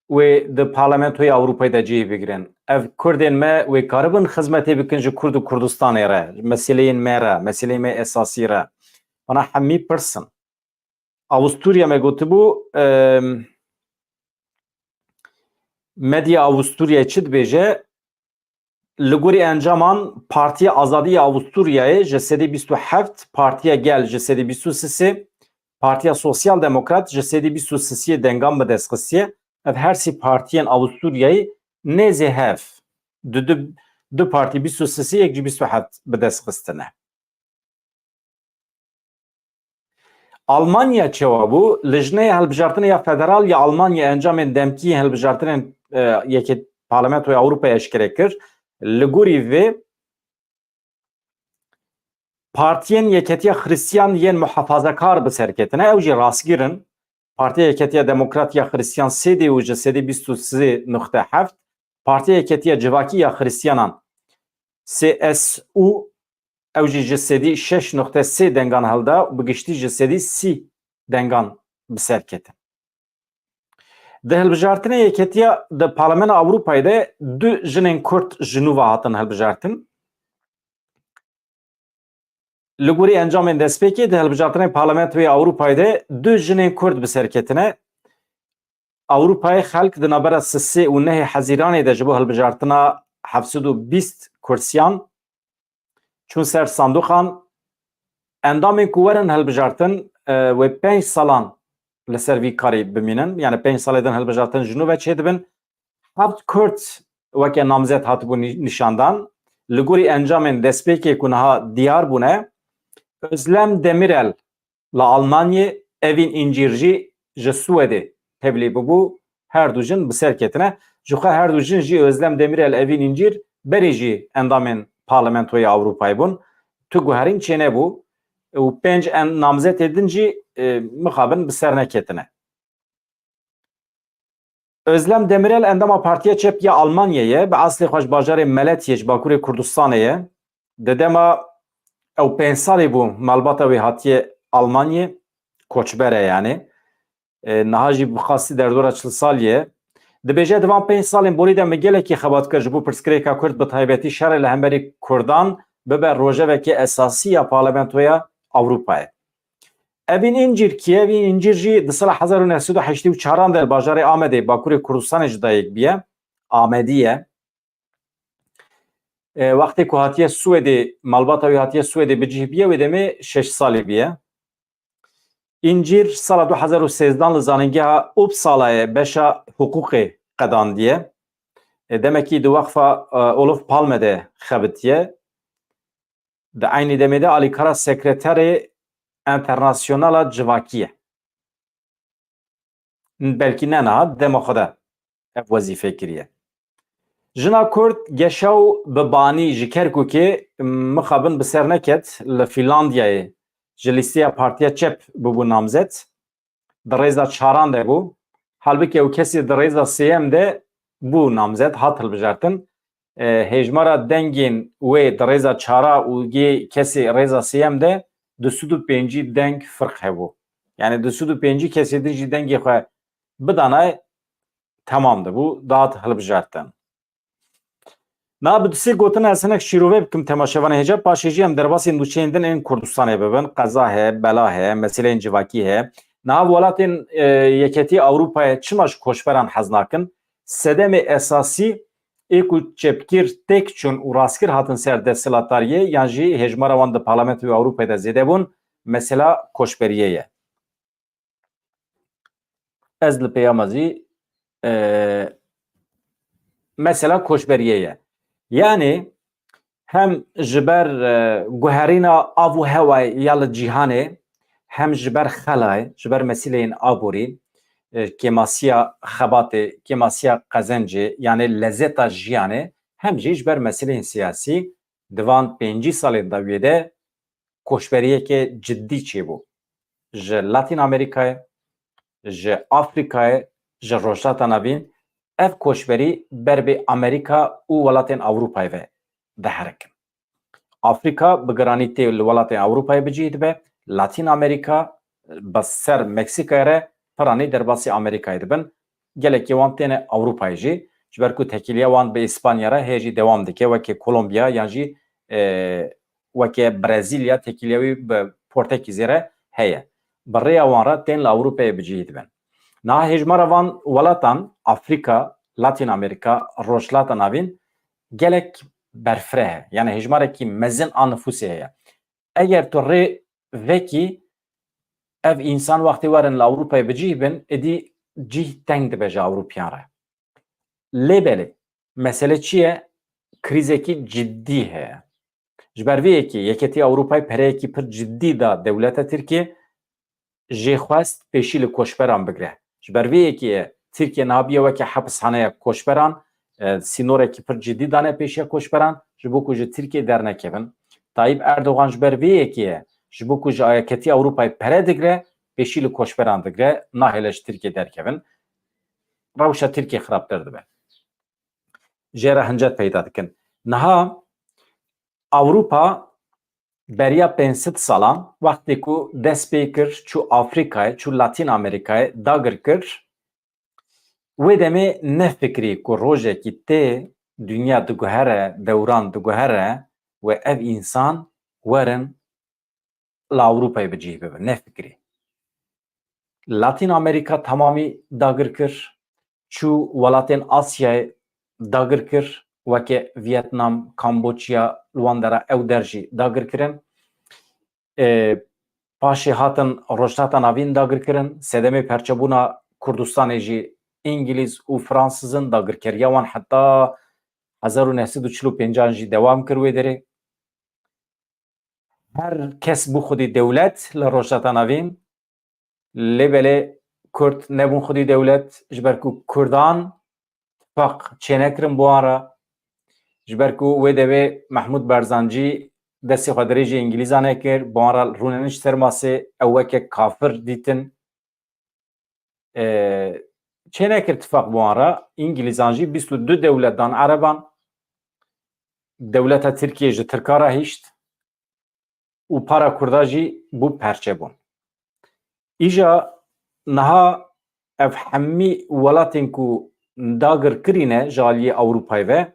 wê di Parlamentoya Ewropayê de cihê bigirin? Ev Kurdên me wê karibin xizmetê bikin ji Kurd û Kurdistanê re, meseleyên me re, meseleyên me esasî re? Bana hemî pirsin. Avusturya me gotibû, em, medya Avusturyayê çi dibêje? Li gorî encaman Partiya Azadî ya Avusturyayê ji sedî bîst û heft, Partiya Gel ji sedî bîst û sê, Partiya Sosyal Demokrat ji sedî bîst û sê dengan bi dest xistiye. Ev her sê partiyên Avusturyayê nêzê hev, du, du, du partî bîst û sê, yek jî bîst û heft bi dest xistine. Almanya çawa bû? Lijneya Hilbijartinê ya Federal ya Almanya encamên demkî yên hilbijartinên, e, yekê Parlamentoya Ewropayê eşkere kir. Li gorî vê Partiyên Yeketiya Xristiyan yên muhafazekar bi ser ketine, ew jî rastgir in. Partiya Yeketiya Demokrat ya Xristiyan sêdî û ji sedî bîst û sê nokte heft, Partiya Yeketiya Civakî ya Xristiyanan, C S U, ew jî ji sedî şeş nokte sê dengan hilda, bi giştî ji sedî sî dengan bi ser ketin. Di hilbijartinê yeketiya di Parlamena Ewropayê de du jinên Kurd ji nû ve hatin hilbijartin. Li gorî encamên destpêkê di hilbijartinên Parlamentoyê Ewropayê de du jinên Kurd bi ser ketine. Ewropayê xelk di navbera sisê û nehê Hezîranê de ji bo hilbijartina heft sed û bîst kursiyan çûn ser sanduqan. Endamên ku werin hilbijartin, e, wê pênc salan li ser vî karî bimînin. Yani pênc salê din hilbijartin ji nû ve çêdibin. Heft Kurd weke namzet hatibû nî-, nîşandan. Li gorî encamên destpêkê ku niha diyar bûne, Özlem Demirel li Almanyê, Evîn Încîr jî ji Swêdê tevlî bibû. Her du jin bi ser ketine. Ji xwe her du jin jî Özlem Demirel, Evîn Încîr berê jî endamên Parlamentoya Ewropayê bûn. Tu guherîn çênebû û pênc en-, namzetê din jî, e, mixabin bi ser neketine. Özlem Demirel endama Partiya Çep ya Almanyê ye. Bi eslê xwe ji bajarê Meletiyê ji Bakurê Kurdistanê ye. Di dema ew pênc salî bû malbata wê hatiye Almanyê, koçber e yani. E, niha jî bi xastî derdora çil salî ye. Dibêje, di van pênc salên borî de min gelekî xebat kir ji bo pirsgirêka Kurd, bi taybetî şerê li hemberî Kurdan bibe rojevekê esasî ya Parlamentoya Ewropayê. Evîn Încîr kî ye? Evîn Încîr jî di sala hezar û neh sed û heştê û çaran de li bajarê Amedê, Bakurê Kurdistanê ji dayik bûye. Amedî ye. E, wextê ku hatiye Swêdê, malbata wî hatiye Swêdê bicih bûye, wê demê şeş salî bûye. Încîr sala du hezar û sêzdan li zanîngeha Uppsala'yê beşa hiqûqê qedandiye. E, demekî di Weqfa, e, Olof Palme de xebitiye. Di eynî demê de alîkara sekreterê enternasyonala civakî ye. Belkî ne niha, dema xwe de ev wezîfe kiriye. Jina Kurd Geşaw Bibanî ji Kerkûkê mixabin bi ser neket, li Fînlandiyayê ji lîsteya Partiya Çep bûbû namzet. Di rêza çaran de bû. Halbikê ew kesê di rêza sêyem de bû namzet, hat hilbijartin. E, hêjmara dengên wê di rêza çara û gê kesê rêza sêyem de du sed û pêncî deng firq hebû. Yani du sed û pêncî kesê din jî dengê xwe bidanay, temam dibû, dihat hilbijartin. Na bi du sê gotin ez hinek şîrove bikim temaşevanê hêja, paşê jî em derbasî nûçeyên din ên Kurdistanê bibin. Qeza heye, bela heye, meseleyên civakî heye. Niha welatên, e, Yeketî Ewropayê çima ji koçberan hez nakin? Sedemê esasî ê ku çepgir têk çûn û rastgir hatin ser desthilatdariyê yan jî hêjmara wan di Parlamentoya Ewropayê de zêde bûn, mesela koçberiyê ye. Ez li pêya me zî, e, mesela koçberiyê ye. Yani hem ji ber, e, guherîna av û hewayê ya li cîhanê, hem ji ber xelayê, ji ber mesîleyên aborî, e, kêmasiya xebatê, kêmasiya qezencê, yani lezeta jiyanê, hem jî ji ber mesîleyên siyasî di van pêncî salên dawiyê de koçberiyeke cidî çêbû. Ji Latîn Amerîkayê, ji Afrîkayê, ji Rojhilata Navîn, ev koçberî ber bi Amerîka û welatên Ewropayê ve diherikin. Afrîka bi giranî tê li welatên Ewropayê bi cih dibe, Latîn Amerîka bi ser Meksîkayê re piranî derbasî Amerîkayê dibin. Gelekî wan têne Ewropayê jî, ji ber ku tekîliya wan bi Îspanya re heye jî dewam dike, weke Kolombiya yan jî, e, weke Brezîlya tekîliya wî bi Portekîzê re heye. Bi rêya wan re tên li Ewropayê bi cihî dibin. Niha hêjmara van welatan, Afrîka, Latîn Amerîka, Rojhilata Navîn, gelek berfireh e. Yani hêjmarekî mezin a nifûsê heye. Eger tu rê vekî, ev însan wextê werin li Ewropayê bi cih bin, êdî cih teng dibe ji Ewropiyan re. Lê belê, mesele çi ye? Krîzekî cidî heye. Ji ber vê yekê Yeketî Ewropayê pereyekî pir cidî da dewleta Tirkiyê, jê xwest pêşî li koçberan bigire. Ji ber vê yekê ye Tirkiye niha bûye weke hepishaneya koçberan, e, sînorekî pir cidî dane pêşiya koçberan, ji bo ku ji Tirkiyê dernekevin. Tayyip Erdogan ji ber vê yekê ye. Ji bo ku ji ayaketî Ewropayê pere digre, pêşî li koçberan digre, nahêle ji Tirkiyê derkevin. Rewşa Tirkiyê xirabtir dibe. Jê re hincet peyda dikin. Niha Ewropa beriya pênc sed salan wextê ku dest pê kir, çû Afrîkayê, çû Latîn Amerîkayê, dagir kir. Wê demê nefikirî ku rojekî tê, dinya diguhere, dewran diguhere û ev însan werin li Ewropayê bi cih bibin. Nefikirî. Latîn Amerîka temamî dagir kir, çû welatên Asyayê dagir kir, weke Vietnam, Kamboçya, li wan dera ew der jî dagir kirin. E, paşê hatin Rojhilata Navîn dagir kirin, sedemê perçebûna Kurdistanê jî Îngilîz û Fransizin, dagirkeriya wan heta hezar û neh sed û çil û pêncan jî dewam kir wê derê. Her kes bû xwedî dewlet li Rojhilata Navîn, lê belê Kurd nebûn xwedî dewlet, ji ber ku Kurdan tifaq çênekirin bi wan re, ji ber ku wê devê Mehmûd Berzancî destê xwe dirêjî Îngilîzan nekir, bi wan re rûnenişt ser masê, ew weke kafir dîtin. E, çênekir tifaq bi wan re, Îngilîzan jî bîst û du dewlet dan Ereban, dewleta Tirkiyê ji Tirka re hişt û para Kurda jî bû perçebûn. Îja niha ev hemî welatên ku dagir kirîne ji aliyê Ewropayê ve,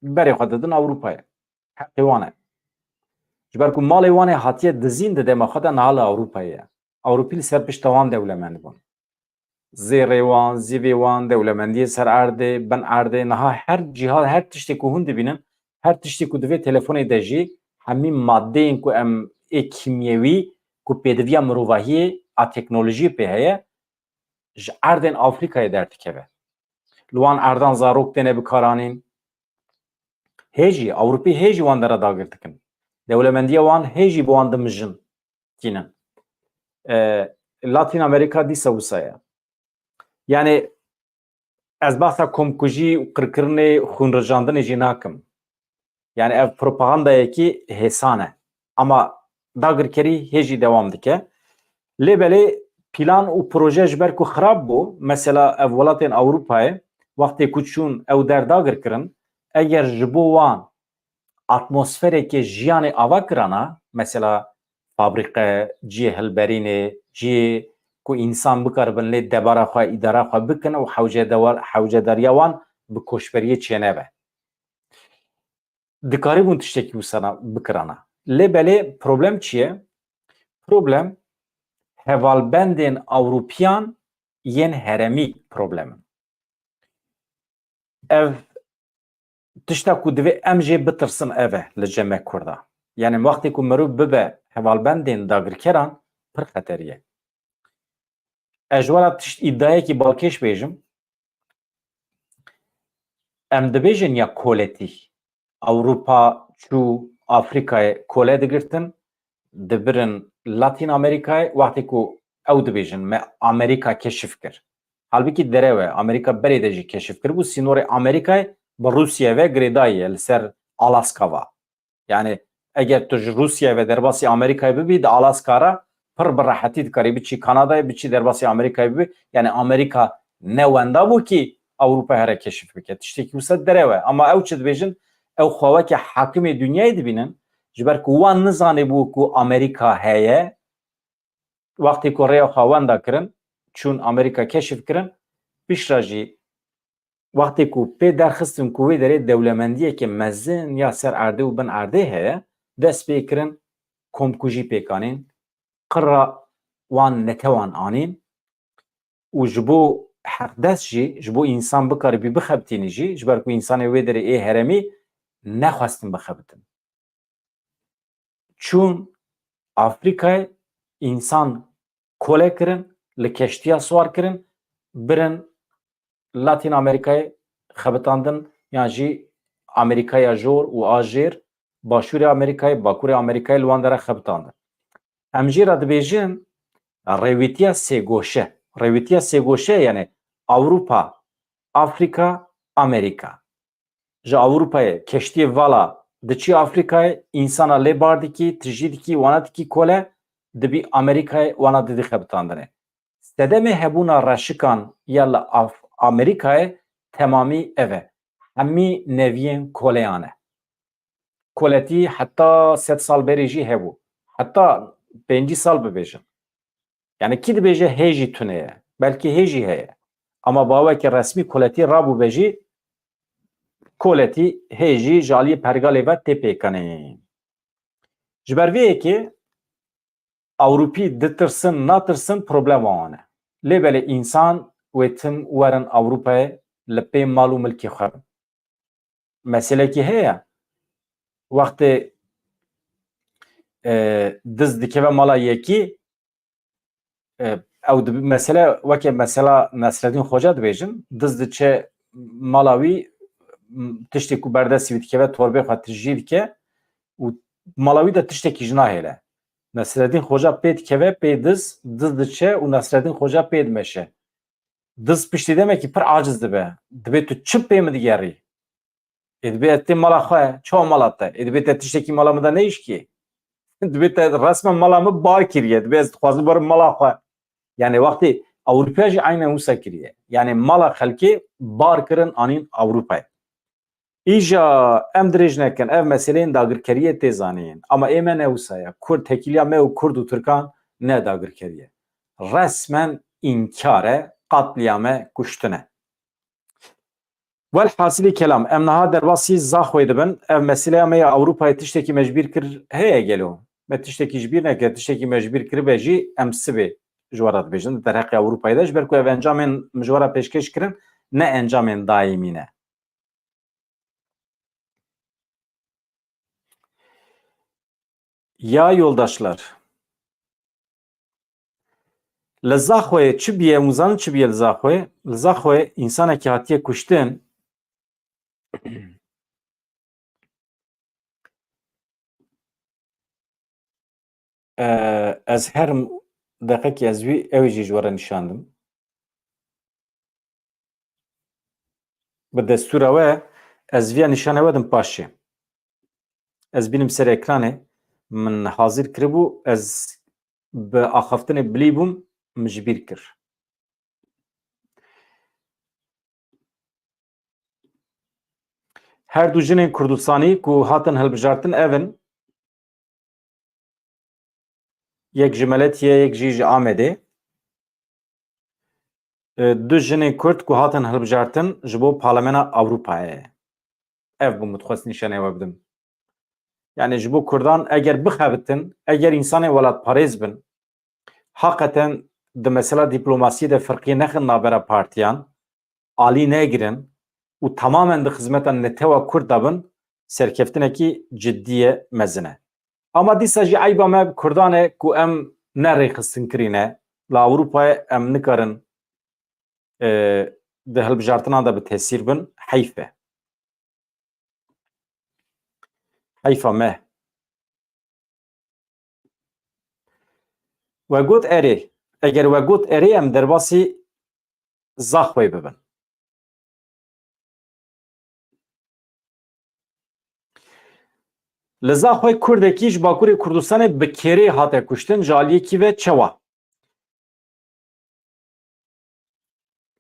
berê xwe didin Ewropayê. Heqê wan e. Ji ber ku malê wan ê hatiye dizîn di dema xwe de, niha li Ewropayê ye. Ewropî li ser pişta wan dewlemend bûn. Zêrê wan, zîvê wan, dewlemendiyê ser erdê, bin erdê, niha her cîha, her tiştê ku hûn dibînin, her tiştê ku di vê telefonê de jî, hemî madeyên ku em ê kîmyewî ku pêdiviya mirovahiyê a teknolojiyê pê heye, ji erdên Afrîkayê derdikeve. Li wan erdan zarok têne bikaranîn. Hê jî, Ewropî hê jî wan dera dagir dikin. Dewlemendiya wan hê jî bi wan dimijin tînin. E, Latîn Amerîka dîsa wisa ye. Yani ez behsa komkujî û qirkirinê, xûnrijandinê jî nakim. Yani ev propagandayekî hêsan e. Ama dagirkerî hê jî dewam dike. Lê belê plan û proje ji ber ku xirab bû, mesela ev welatên Ewropayê wextê ku çûn ew der dagir kirin, eger ji bo wan atmosfereke jiyanê ava kirana, mesela fabrîqe, cihê hilberînê, cihê ku însan bikaribin lê debara xwe, îdara xwe bikin û hewcedewar-, hewcedariya wan bi koçberiyê çênebe. Dikarîbûn tiştekî wisa bikirana. Lê belê problem çi ye? Problem hevalbendên Ewropiyan yên herêmî problem in. Ev tişta ku divê em jê bitirsin ev e li cem me Kurda. Yani wextê ku mirov bibe hevalbendên dagirkeran, pir xeterî ye. Ez ji we re tişt îdayekî balkêş bêjim. Em dibêjin ya koletî. Ewropa çû Afrîkayê kole digirtin, dibirin Latîn Amerîkayê, wextê ku ew dibêjin me Amerîka keşif kir. Halbikî derew e, Amerîka berê de jî keşif kiribû, sînorê Amerîkayê bi Rûsya ve girêdayî ye li ser Alaska va. Yani eger tu ji Rûsya ve derbasî Amerîkayê bibî, di Alaska re pir bi rehetî dikarî biçî Kanadayê, biçî derbasî Amerîkayê bibî. Yani Amerîka ne wenda bû kî Ewropa here keşif bike. Tiştekî wisa derew e. Ama ew çi dibêjin? Ew xwe weke hakimê dinyayê dibînin. Ji ber ku wan nizanîbû ku Amerîka heye, wextê ku rêya xwe wenda kirin, çûn Amerîka keşif kirin, piştre jî wextê ku pê derxistin ku wê derê dewlemendiyeke mezin ya ser erdê û bin erdê heye, dest pê kirin komkujî pêk anîn, qira wan netewan anîn û ji bo heqdest jî, ji bo însan bikaribî bixebitînî jî, ji ber ku însanê wê derê ê herêmî nexwestin bixebitin. Çûn Afrîkayê, însan kole kirin, li keştiya siwar kirin, birin Latîn Amerîkayê xebitandin, yan jî Amerîkaya Jor û a Jêr, Başûrê Amerîkayê, Bakurê Amerîkayê li wan dera xebitandin. Em jê re dibêjin rêwîtiya sêgoşe. Rêwîtiya sêgoşe, yani Ewropa, Afrîka, Amerîka. ji Ewropayê keştiyê vala diçî Afrîkayê, însana lê bar dikî, tijî dikî, wana dikî kole, dibî Amerîkayê, wana didî xebitandinê. Sedemê hebûna reşikan ya li Af-, Amerîkayê temamî ev e. Hemî neviyên koleyan e. Koletî heta sed sal berê jî hebû. Heta pêncî sal bibêjin. Yani kî dibêje hê jî tune ye? Belkî hê jî heye. Ama baweke resmî koletî rabûbe jî koletî hê jî ji aliyê pergalê ve tê pêkanê. Ji ber vê yekê Ewropî ditirsin, natirsin, problema wan e. Lê belê însan wê tim werin Ewropayê li pê mal û milkê xwe bin. Meselekî heye. Wextê, e, diz dikeve mala yekî, e, ew dibi-, mesele weke mesela Nesreddîn Xoca dibêjin, diz diçe mala wî, m-, tiştê ku berdestî wî dikeve torbê xwe tijî dike û mala wî de tiştekî ji nahêle. Nesreddîn Xoca pê dikeve, pê diz, diz diçe û Nesreddîn Xoca pê dimeşe. Diz piştî demekî pir aciz dibe. Dibê tu çi pê min digerî? Ê dibê ez tê mala xwe, çawa mala te? Ê dibê te tiştekî mala min de neyişkî? Dibê te resmen mala min bar kiriye. Dibê ez dixwazim barim mala xwe. Yani wextê Ewropa jî aynen wisa kiriye. Yani mala xelkê bar kirin anîn Ewropayê. Îja em dirêj nekin, ev meseleyên dagirkeriyê tê zanîn. Ama ê me ne wisa ye. Kurd, têkiliya me û Kurd û Tirkan ne dagirkerî ye. Resmen înkar e, qatliyam e, kuştin e. Welhasilî kelam, em niha derbasî Zaxoyê dibin. Ev meseleya me ya Ewropayê tiştekî me ji bîr kir heye gelo? Me tiştekî ji bîr nekir, tiştekî me ji bîr kiribe jî em sibê ji we re dibêjin. Di derheqê Ewropayê de, ji ber ku ev encamên min ji we re pêşkêş kirin, ne encamên daîmî ne. Ya yoldaşlar, li Zaxoyê çi biye, hûn zanin çi biye li Zaxoyê? Li Zaxoyê însanekî hatiye kuştin. Ee, ez her m-, deqekî ez wî, ew jî ji we re nîşandim. Bi destûra we ez viya nîşane we dim paşê. Ez bînim ser ekranê, min hazir kiribû, ez bi axaftinê bilî bûm, min ji bîr kir. Her du jinên Kurdistanî ku hatin hilbijartin ev in, yek ji Meletiyê, yek jî ji Amedê. E, du jinên Kurd ku hatin hilbijartin ji bo Parlemena Ewropayê. Ev bû min dixwest nîşanê we bidim. Yani ji bo Kurdan eger bixebitin, eger însanên welatparêz bin, haqeten di mesela diplomasiyê de firqiyê nexin navbera partiyan, alî negirin û tamamen di xizmeta netewa Kurd de bin, serkeftinekî ciddiye mezin e. Ama dîsa jî eyba me bi Kurdan e ku em ne rêxistinkirî ne. Li Ewropayê em nikarin, e, di hilbijartinan de bi tesîr bin. Heyf e. Heyfa me. We got erê. Eger we got erê, em derbasî Zaxoyê bibin. Li Zaxoyê Kurdekî ji Bakurê Kurdistanê bi kêrê hate kuştin, ji aliyekî ve çawa?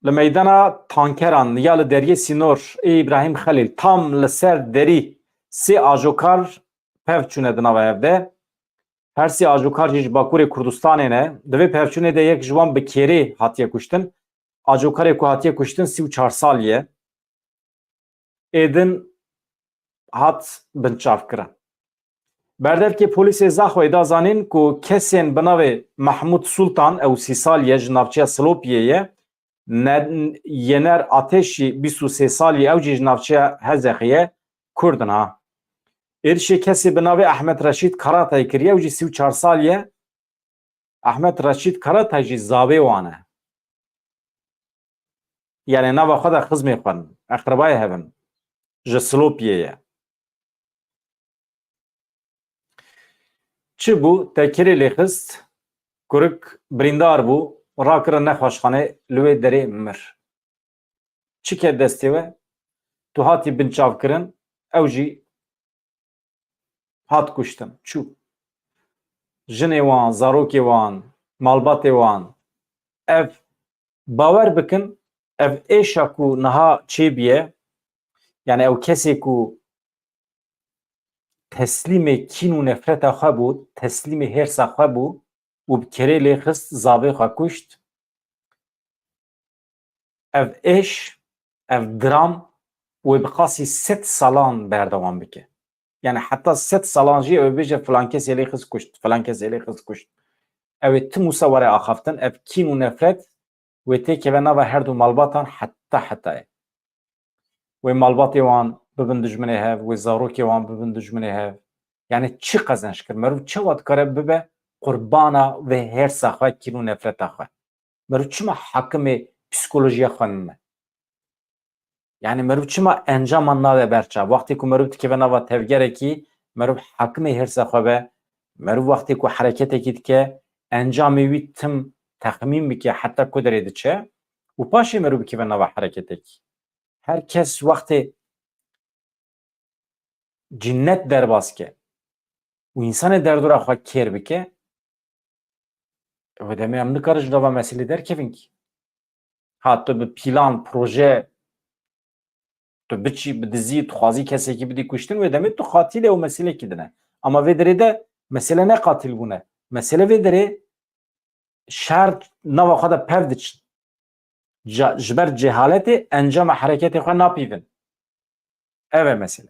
Li meydana tankeran ya li deriyê sînor ê Îbrahîm Xelîl tam li ser derî sê ajokar pev çûne di nava hev de. Her sê ajokar jî ji Bakurê Kurdistanê ne. Di vê pevçûnê de yek ji wan bi kêrê hatiye kuştin. Ajokarê ku hatiye kuştin sî û çar salî ye. Êdin hat binçavkirin. Berdevkê polîsê Zaxoyê da zanîn ku kesên bi navê Mahmûd Sultan, ew sî salî ye, ji navçeya Silopiyê ye, Ne-, Yener Ateşî, bîst û sê salî, ew jî ji navçeya Hezexê ye, Kurd in ha. Êrişê kesê bi navê Ahmet Reşîd Karatay kiriye, ew jî sî û çar salî ye. Ahmet Reşîd Karatay jî zavê wan e. Yani nava xwe de xizmê xwe in, eqrebayê hev in. Ji Silopiyê ye. Çi bû? Te kêrê lê xist, kurik birîndar bû, rakirin nexweşxanê, li wê derê mir. Çi ket destê we? Tu hatî binçavkirin, ew jî hat kuştin, çû. Jinê wan, zarokê wan, malbatê wan, ev, bawer bikin, ev êşa ku niha çêbûye, yani ew kesê ku teslîmê kîn û nefreta xwe bû, teslîmê hêrsa xwe bû û bi kerê lê xist, zavê xwe kuşt. Ev êş, ev dram wê bi qasî sed salan berdewam bike. Yani heta sed salan jî ew ê bêje filan kesê lê xist kuşt, filan kesê lê xist kuşt. Ew ê tim wisa were axaftin, ev kîn û nefret wê têkeve nava her du malbatan heta hetayê. Wê malbatê wan bibin dijminê hev, wê zarokê wan bibin dijminê hev. Yani çi qezenç kir? Merûv çawa dikare bibe qurbana vê hêrsa xwe, kîn û nefreta xwe? Merûv çima hakimê psîkolojiya xwe nime? Yani merûv çima encaman nade ber çav? Wextê ku merûv dikeve nava tevgerekî, merûv hakimê hêrsa xwe be, merûv wextê ku hereketekî dike, encamê wî tim texmîn bike heta ku derê diçe û paşê merûv bikeve nava hereketekî. Her kes wextê cinnet derbas ke û însanê derdora xwe kêr bike, wê demê em nikarin ji nava meselê derkevin kî. Ha, tu bi pîlan, proje, tu biçî, bi dizî, tu xwazî kesekî bidî kuştin, wê demê tu qatilê û meselekî din e. Ama vê derê de mesele ne qatilbûn e. Mesele vê derê şer nava xwe de pev diçin. Ca-, ji ber cehaletê encama hereketê xwe napîvin. Ev e mesele.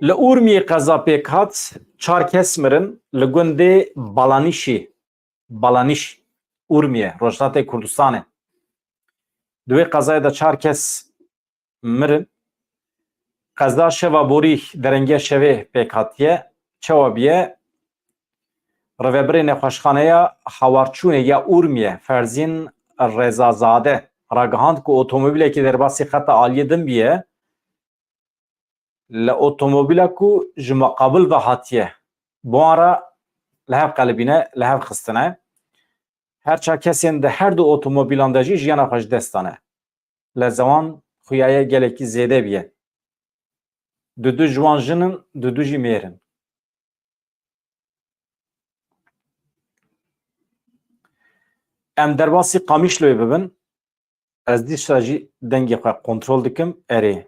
Li Urmiyê qeza pêk hat, çar kes mirin li gundê Balanîşî, Balanîş, Urmiye, Rojhilatê Kurdistanê. Di wê qezayê de çar kes mirin. Qeza şeva borî derengê şevê pêk hatiye. Çawa biye? Rêvebirê Nexweşxaneya Hawarçûnê ya Urmiye, Ferzîn Rezazade, ragihand ku otomobîlekî derbasî xeta aliyê din biye, li otomobîla ku ji muqabil ve hatiye, bi wan re li hev qelibîne, li hev xistine. Her çar kesên di her du otomobîlan de jî jiyana xwe ji dest dane. Leza wan xuyaye gelekî zêde biye. Dudu ji wan jin in, dudu jî mêr in. Em derbasî Qamişloyê bibin. Ez dîsa jî dengê xwe kontrol dikim. Erê,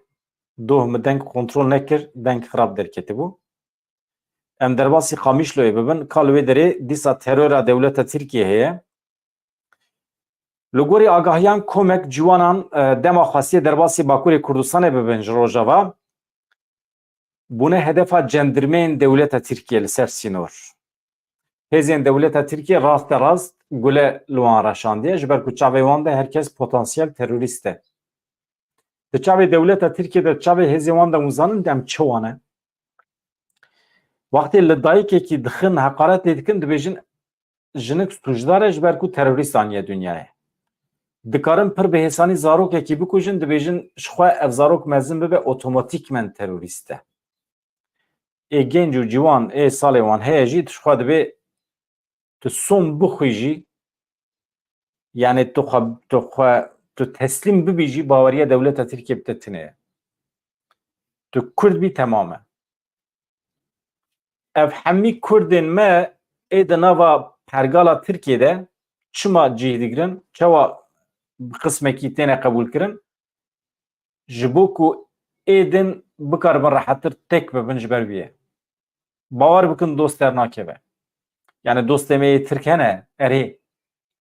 doh min deng kontrol nekir, deng xirab derketibû. Em derbasî Qamişloyê bibin. Ka li wê derê dîsa terora dewleta Tirkiyê heye. Li gorî agahiyan komek ciwanan, e, dema xwestiye derbasî Bakurê Kurdistanê bibin ji Rojava, bûne hedefa cendirmeyên dewleta Tirkiye li ser sînor. Hêzên dewleta Tirkiye raste rast gule li wan re şandiye, ji ber ku çavê wan de her kes potansiyel terorîst e. Di çavê dewleta Tirkiye de, di çavê hêzên wan de hûn zanin em çi wan e? Wextê li dayikekî dixin, heqaret lê dikin, dibêjin, jinik sûcdar e ji ber ku terorîst aniye dinyayê. Dikarin pir bi hêsanî zarokekî bikujin, dibêjin, ji xwe ev zarok mezin bibe, otomatîkmen terorîst e. Ê genc û ciwan, ê salê wan heye jî, tu ji xwe dibê, tu som bixwî jî, yani tu xwe, tu xwe, tu teslîm bibî jî, baweriya dewleta Tirkiye bi te tune ye. Tu Kurd bî, temam e. Ev hemî Kurdên me ê di nava pergala Tirkiyê de çima cih digirin, çawa bi qismekî têne qebûlkirin? Ji bo ku ê din bikaribin rehettir têk bibin ji ber wî ye. Bawer bikin, dost dernakeve. Yani dostê me yê Tirk hene, erê.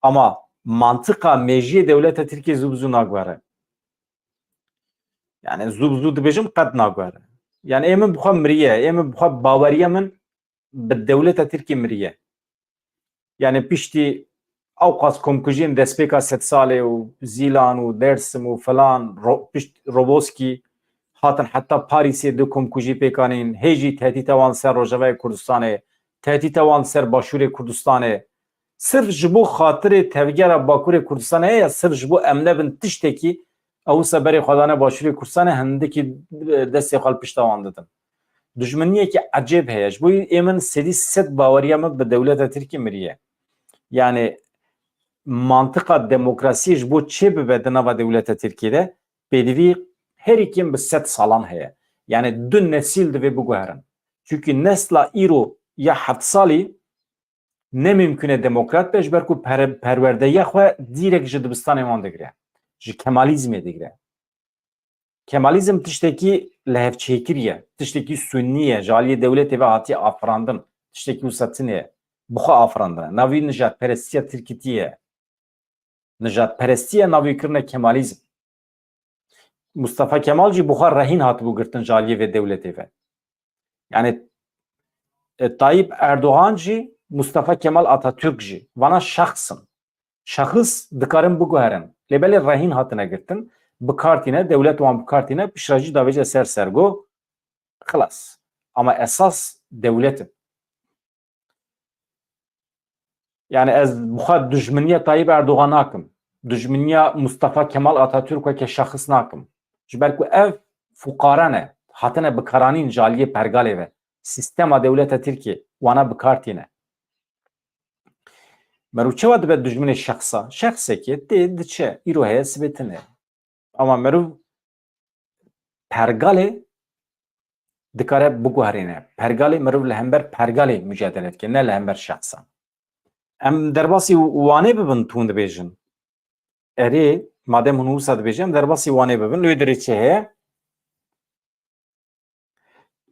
Ama mantiqa, mejiyê dewleta Tirkiyê zû bi zû naguhere. Yani zû bi zû dibêjim, qet naguhere. Yani ê min bi xwe miriye, ê min bi xwe, baweriya min bi dewleta Tirkiyê miriye. Yani piştî ewqas komkujiyên destpêka sedsalê û Zîlan û Dersim û filan, ro-, pişt Roboskî hatin heta Parîsê du komkujî pêk anîn, hê jî tehdîta wan ser Rojavayê Kurdistanê, tehdîta wan ser Başûrê Kurdistanê, sirf ji bo xatirê tevgera Bakurê Kurdistanê heye, sirf ji bo em nebin tiştekî, ew wisa berê xwe dane Başûrê Kurdistanê, hindikî destê xwe li pişta wan didin. Dijminiyekî ecêb heye. Ji bo ê min sedî sed baweriya min bi dewleta Tirkî miriye. Yani mantiqa demokrasiyê ji bo çê bibe di nava dewleta Tirkiyê de, pêdivî herî kêm bi sed salan heye. Yani du nesîl divê biguherin. Çunkî nesla îro ya heft salî ne mimkun e demokrat be, ji ber ku per-, perwerdeya xwe dîrek ji dibistanê wan digire. Ji Kemalîzmê digire. Kemalîzm tiştekî lihevçêkirî ye, tiştekî sunnî ye, ji aliyê dewletê ve hatiye afirandin, tiştekî wisa tune ye, bi xwe afirandine. Navî nijadperestiya tirkîtî ye. Nijadperestî ye navî kirine Kemalîzm. Mustafa Kemal jî bi xwe rehîn hatibû girtin ji aliyê vê dewletê ve. Yani, e, Tayyip Erdogan jî, Mustafa Kemal Atatürk jî, vana şexs in. Şexs dikarin biguherin. Lê belê rehîn hatine girtin, bi kar tîne, dewlet wan bi kar tîne, piştre jî davêje ser sergo, xilas. Ama esas dewlet in. Yani ez bi xwe dijminiya Tayyip Erdogan nakim. Dijminiya Mustafa Kemal Atatürk weke şexs nakim. Ji ber ku ev fuqare ne, hatine bikaranîn ji aliyê pergalê ve. Sîstema dewleta Tirkiyê wana bi kar tîne. Meriv çawa dibe dijminê şexsa? Şexsekê tê diçe, îro heye sibê tune. Ama meriv pergalê dikare biguherîne. Pergalê meriv li hember pergalê mucadele dike, ne li hember şexsan. Em derbasî Wanê bibin, tûn dibêjin. Erê, madem hûn wisa dibêjin, em derbasî Wanê bibin. Lê dirê çi heye?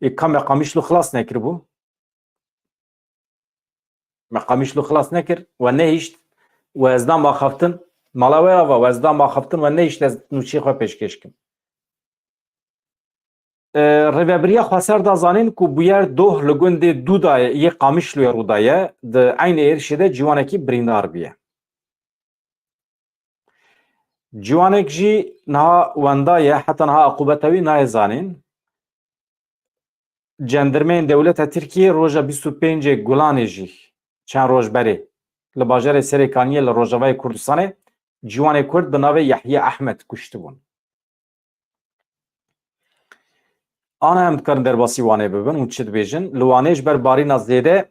Ê, ka me Qamişlo xilas nekiribû? Me Qamişlo xilas nekir, we nehişt, we ez dam axaftin, mala we ava, we ez dam axaftin, we nehişt ez nûçeyê xwe pêşkêş kim. E, rêvebiriya xweser da zanîn ku bûyer doh li gundê Dûdayê yê Qamişloyê rû daye, di eynî êrişê de ciwanekî birîndar bûye. Ciwanek jî niha wenda ye, heta niha aqubeta wî nayê zanîn. Cendirmeyên dewleta Tirkiyê roja bîst û pêncê Gulanê jî çend roj berê li bajarê Serêkaniyê li Rojavayê Kurdistanê ciwanê Kurd bi navê Yehya Ehmed kuştibûn. Ana em dikarin derbasî Wanê bibin û çi dibêjin? Li Wanê ji ber barîna zêde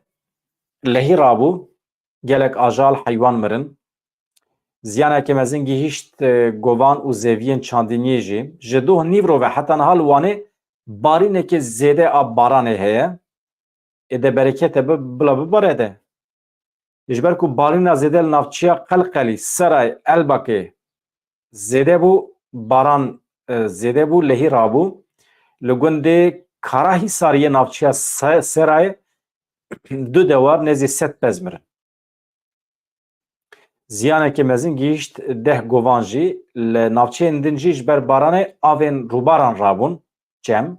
lehî rabû, gelek ajal, heywan mirin. Ziyaneke mezin gihîşt, e, govan û zeviyên çandiniyê jî. Ji doh nîvro ve heta niha li Wanê barîneke zêde a baranê heye. Êde berekete bi, bila bibare de. Ji ber ku barîna zêde li navçeya Qelqelî, Seray, Elbakê zêde bû, baran, e, zêde bû, lehî rabû. Li gundê Karahîsariyê navçeya Se-, Serayê du dewar nêzî sed pez mirin. Ziyaneke mezin gihîşt deh govan jî. Li navçeyên din jî ji ber baranê avên rûbaran rabûn çem.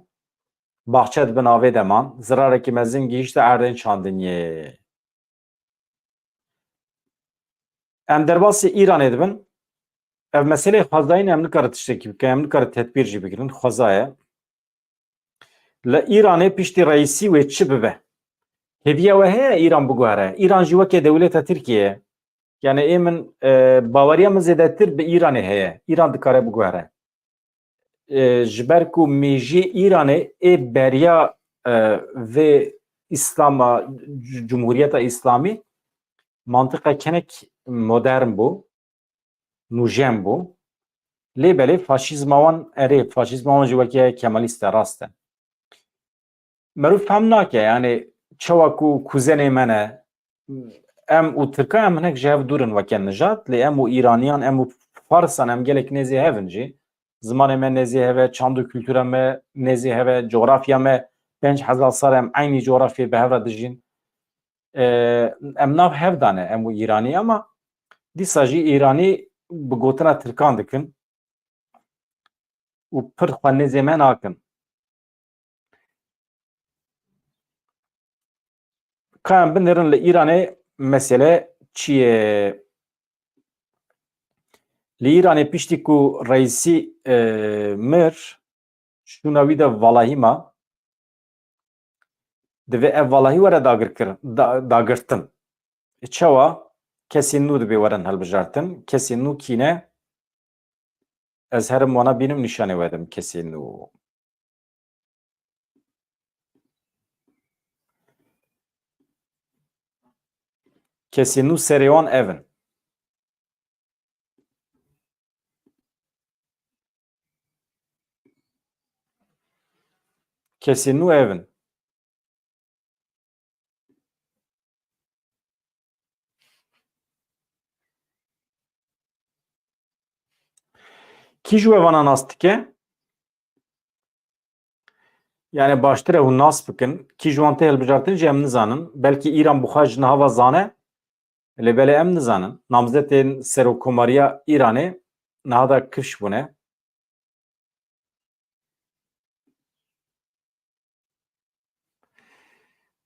Baxçe di bin avê de man. Zirarekî mezin gihîşte erdên çandiniyê. Em derbasî Îranê dibin. Ev meseleyê xwezayî ne, em nikarin tiştekî bikin, em nikarin tedbîr jî bigirin. Xweza ye. Li Îranê piştî reîsî wê çi bibe? Hêviya we heye Îran biguhere? Îran jî weke dewleta Tirkiyê ye. Yani ê min, e, baweriya min zêdetir bi Îranê heye. Îran dikare biguhere. E, ji ber ku mêjiyê Îranê ê beriya, e, vê Îslama, c-, Cumhuriyeta Îslamî mantiqa kenek modern bû, nûjen bû. Lê belê faşîzma wan, erê, faşîzma wan jî weke Kemalîst e, rast e. Meriv fehm nake, yani çawa ku kuzenê me ne, em û Tirka em hinek ji hev dûr in weke nijad, lê em û Îraniyan, em û Farsan em gelek nêzî hev in jî. Zimanê me nêzî hev e, çand û kultura me nêzî hev e, coğrafya me pênc hezar sal em eynî coğrafyayê bi hev re dijîn. E, em nav hev dane, em û Îranî, ama dîsa jî Îranî bi gotina Tirkan dikin û pir xwe nêzê me nakin. Ka em binêrin li Îranê mesele çi ye? Li Îranê piştî ku reîsî, e, mir, şûna wî de valahî ma. Divê ev valahî were dagirkir-, da-, dagirtin. E, çawa? Kesên nû dibê werin hilbijartin. Kesên nû kî ne? Ez herim wana bînim, nîşanê we dim, kesên nû. Kesên nû serê wan ev in. Kesên nû ev in. Kî ji we vana nas dike? Yani baştir e hûn nas bikin. Kî ji wan tê hilbijartin jî em nizanin. Belkî Îran bi xwe ji niha ve zane. Lê belê em nizanin. Namzetên serokkomariya Îranê niha da kifş bûne.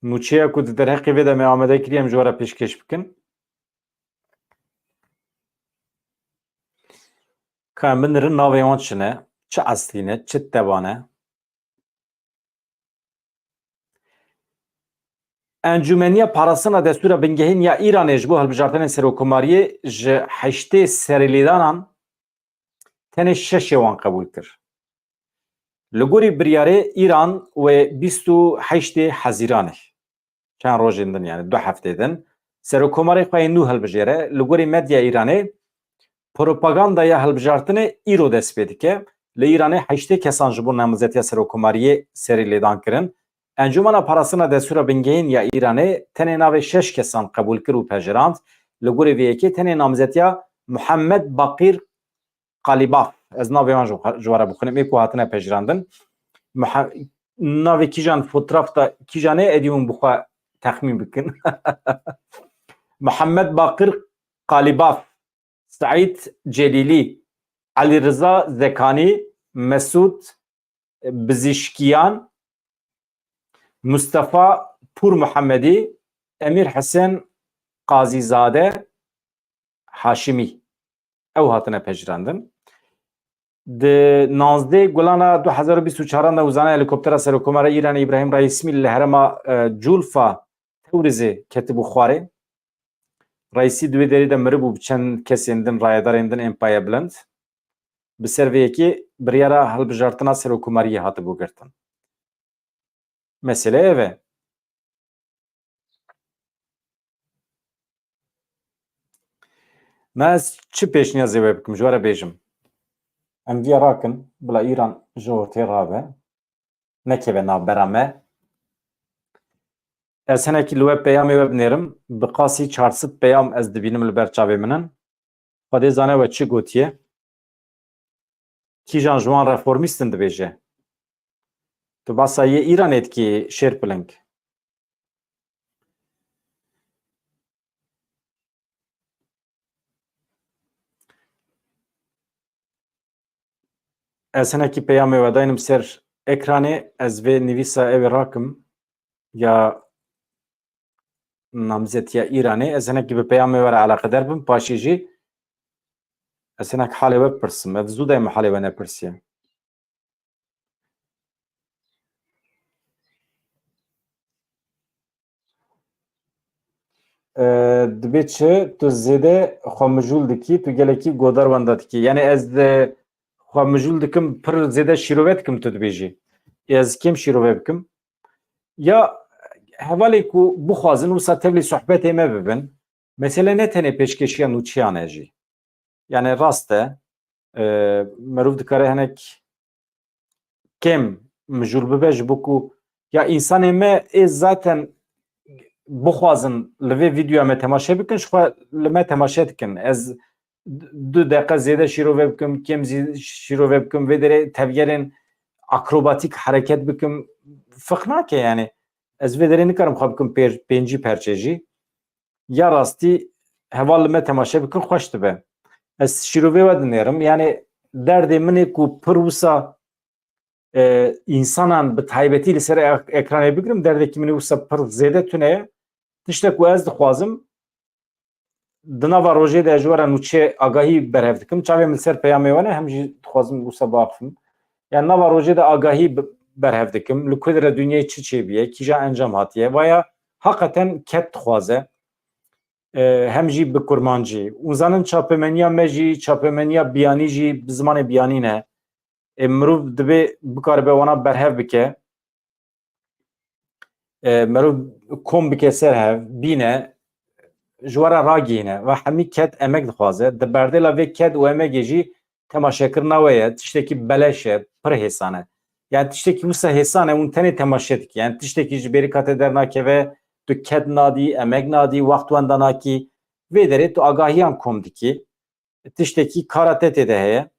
Nûçeya ku di derheqê vê de me amade kiriye, em ji we re pêşkêş bikin. Ka em binirin navê wan çi ne, çi eslî ne, çi teba ne? Encûmeniya Parastina Destûra Bingehîn ya Îranê ji bo hilbijartinên serokkomariyê ji heştê serîlêdanan tenê şeşê wan qebûl kir. Li gorî biryarê Îran wê bîst û heştê Hezîranê, çend rojên din, yani du heftê din, serokkomarê xwe yê nû hilbijêre. Li gorî medya Îranê, propagandaya hilbijartinê îro dest pê dike. Li Îranê heştê kesan ji bo namzetiya serokkomariyê serî lêdan kirin. Encûmena Parastina Destûra Bingehîn ya Îranê tenê navê şeş kesan qebûl kir û pejirand. Li gorî vê yekê tenê namzetiya Muhammed Baqîr Qalîbaf, ez navê wan ji, ji we re bixwînim, ê ku hatine pejirandin. Muha-, navê kîjan, fotraf da kîjan e, edî hûn bi xwe texmîn bikin. Muhammed Baqir Qalîbaf, Seîd Celîlî, Elî Riza Zekanî, Mesûd Bizîşkiyan, Mustafa Pûr Muhemedî, Emîr Hesen Qazîzade Haşimî. Ew hatine pejirandin. Di navzdeh Gulana du hezar û bîst û çaran de uzane helîkoptera Serokkomara Îranê Îbrahîm Reîsî li herêma, e, Culfa Tewrizê ketibû xwarê. Reîsî di wê derê de miribû, bi çend kesên din, rayedarên din ên payebilind. Bi ser vê yekê biryara hilbijartina serokkomariyê hatibû girtin. Mesele ev e. Na ez çi pêşniyazê we bikim, ji we re bêjim. Em viya rakin, bila Îran ji ortê rabe, nekeve navbera me. Ez hinekî li we peyamê we binêrim, bi qasî çar sed peyam ez dibînim li ber çavê min in. Xwedê zane we çi gotiye. Kîjan ji wan reformîst in dibêje? Tu basa yê Îranê dikî, Şêrpiling? Ez hinekî peyamê we daynim ser ekranê, ez vê nivîsa ew ê rakim ya namzetiya Îranê. Ez hinekî bi peyamê we re eleqedar bim, paşê jî ez hinek halê we bipirsim. Ez zû dayme halê we nepirsiye. E, dibê çi? Tu zêde xwe mijûl dikî, tu gelekî godar wenda dikî. Yani ez de xwe mijûl dikim, pir zêde şîrove dikim, tu dibêjî. Ez kêm şîrove bikim. Ya hevalê ku bixwazin wisa tevlî sohbetê me bibin. Mesele ne tenê pêşkêşiya nûçeyan e jî. Yani rast e, e, merov dikare hinek kêm mijûl bibe, ji bo ku ya însanê me ê zaten bixwazin li vê vîdeoya me temaşe bikin, ji xwe li me temaşe dikin. Ez du deqe zêde şîrove bikim, kêm zî şîrove bikim, vê derê tevgerên akrobatîk hereket bikim, fiq nake yani. Ez vê derê nikarim xwe bikim pêr-, pêncî perçe jî. Ya rastî heval li me temaşe bikin, xweş dibe. Ez şîrovê we dinêrim. Yani derdê min ê ku pir wisa, e, însanan bi taybetî li ser ek-, ekranê bigirim, derdekî min ê wisa pir zêde tune ye. Tiştek ku ez dixwazim, di nava rojê de ji we re nûçe agahî berhev dikim. Çavê min li ser peyamê we ne, hem jî dixwazim wisa biaxifim. Yani nava rojê de agahî bi-, berhev dikim. Li ku dire dinyayê çi çêbiye, kîja encam hatiye. Vaya heqeten ked dixwaze. E, hem jî bi kurmancî. Hûn zanin çapemeniya me jî, çapemeniya biyanî jî bi zimanê biyanî ne. E, mirov dibê bikaribe wana berhev bike. E, mirov kom bike ser hev, bîne, ji we re ragihîne. Ve hemî ked emek dixwaze. Di berdêla vê ked û emegê jî temaşekirina we ye, tiştekî beleş e, pir hêsan e. Yani tiştekî wisa hêsan e, hûn tenê temaşe dikî. Yani tiştekî ji bêrîka te dernakeve, tu ked nadî, emek nadî, wext wenda nakî. Vê derê tu agahiyan kom dikî. Tiştekî kara te tê de heye.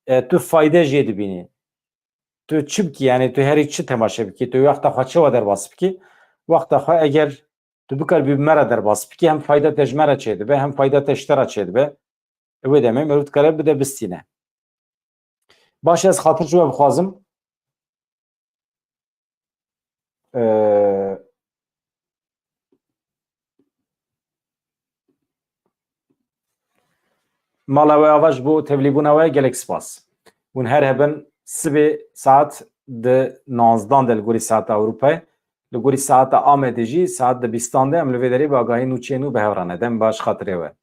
E, tu fayde jê dibînî. Tu çi bikî, yani tu herî çi temaşe bikî, tu wexta xwe çawa derbas bikî? Wexta xwe eger tu bikaribî bi me re derbas bikî, hem fayda te ji me re çêdibe, hem fayda te ji te re çêdibe. Wê demê mirov dikare bide bistîne. Baş, ez xatir ji we bixwazim. Ee, Mala we ava, ji bo tevlîbûna we gelek spas. Hûn her hebin sibê saet di nozdan de li gorî saeta Ewropayê, li gorî saeta Amedê jî saet di bîstan de em li vê derê bi agahî nûçeyê nû bi hev re ne. Dem baş, xatirê we.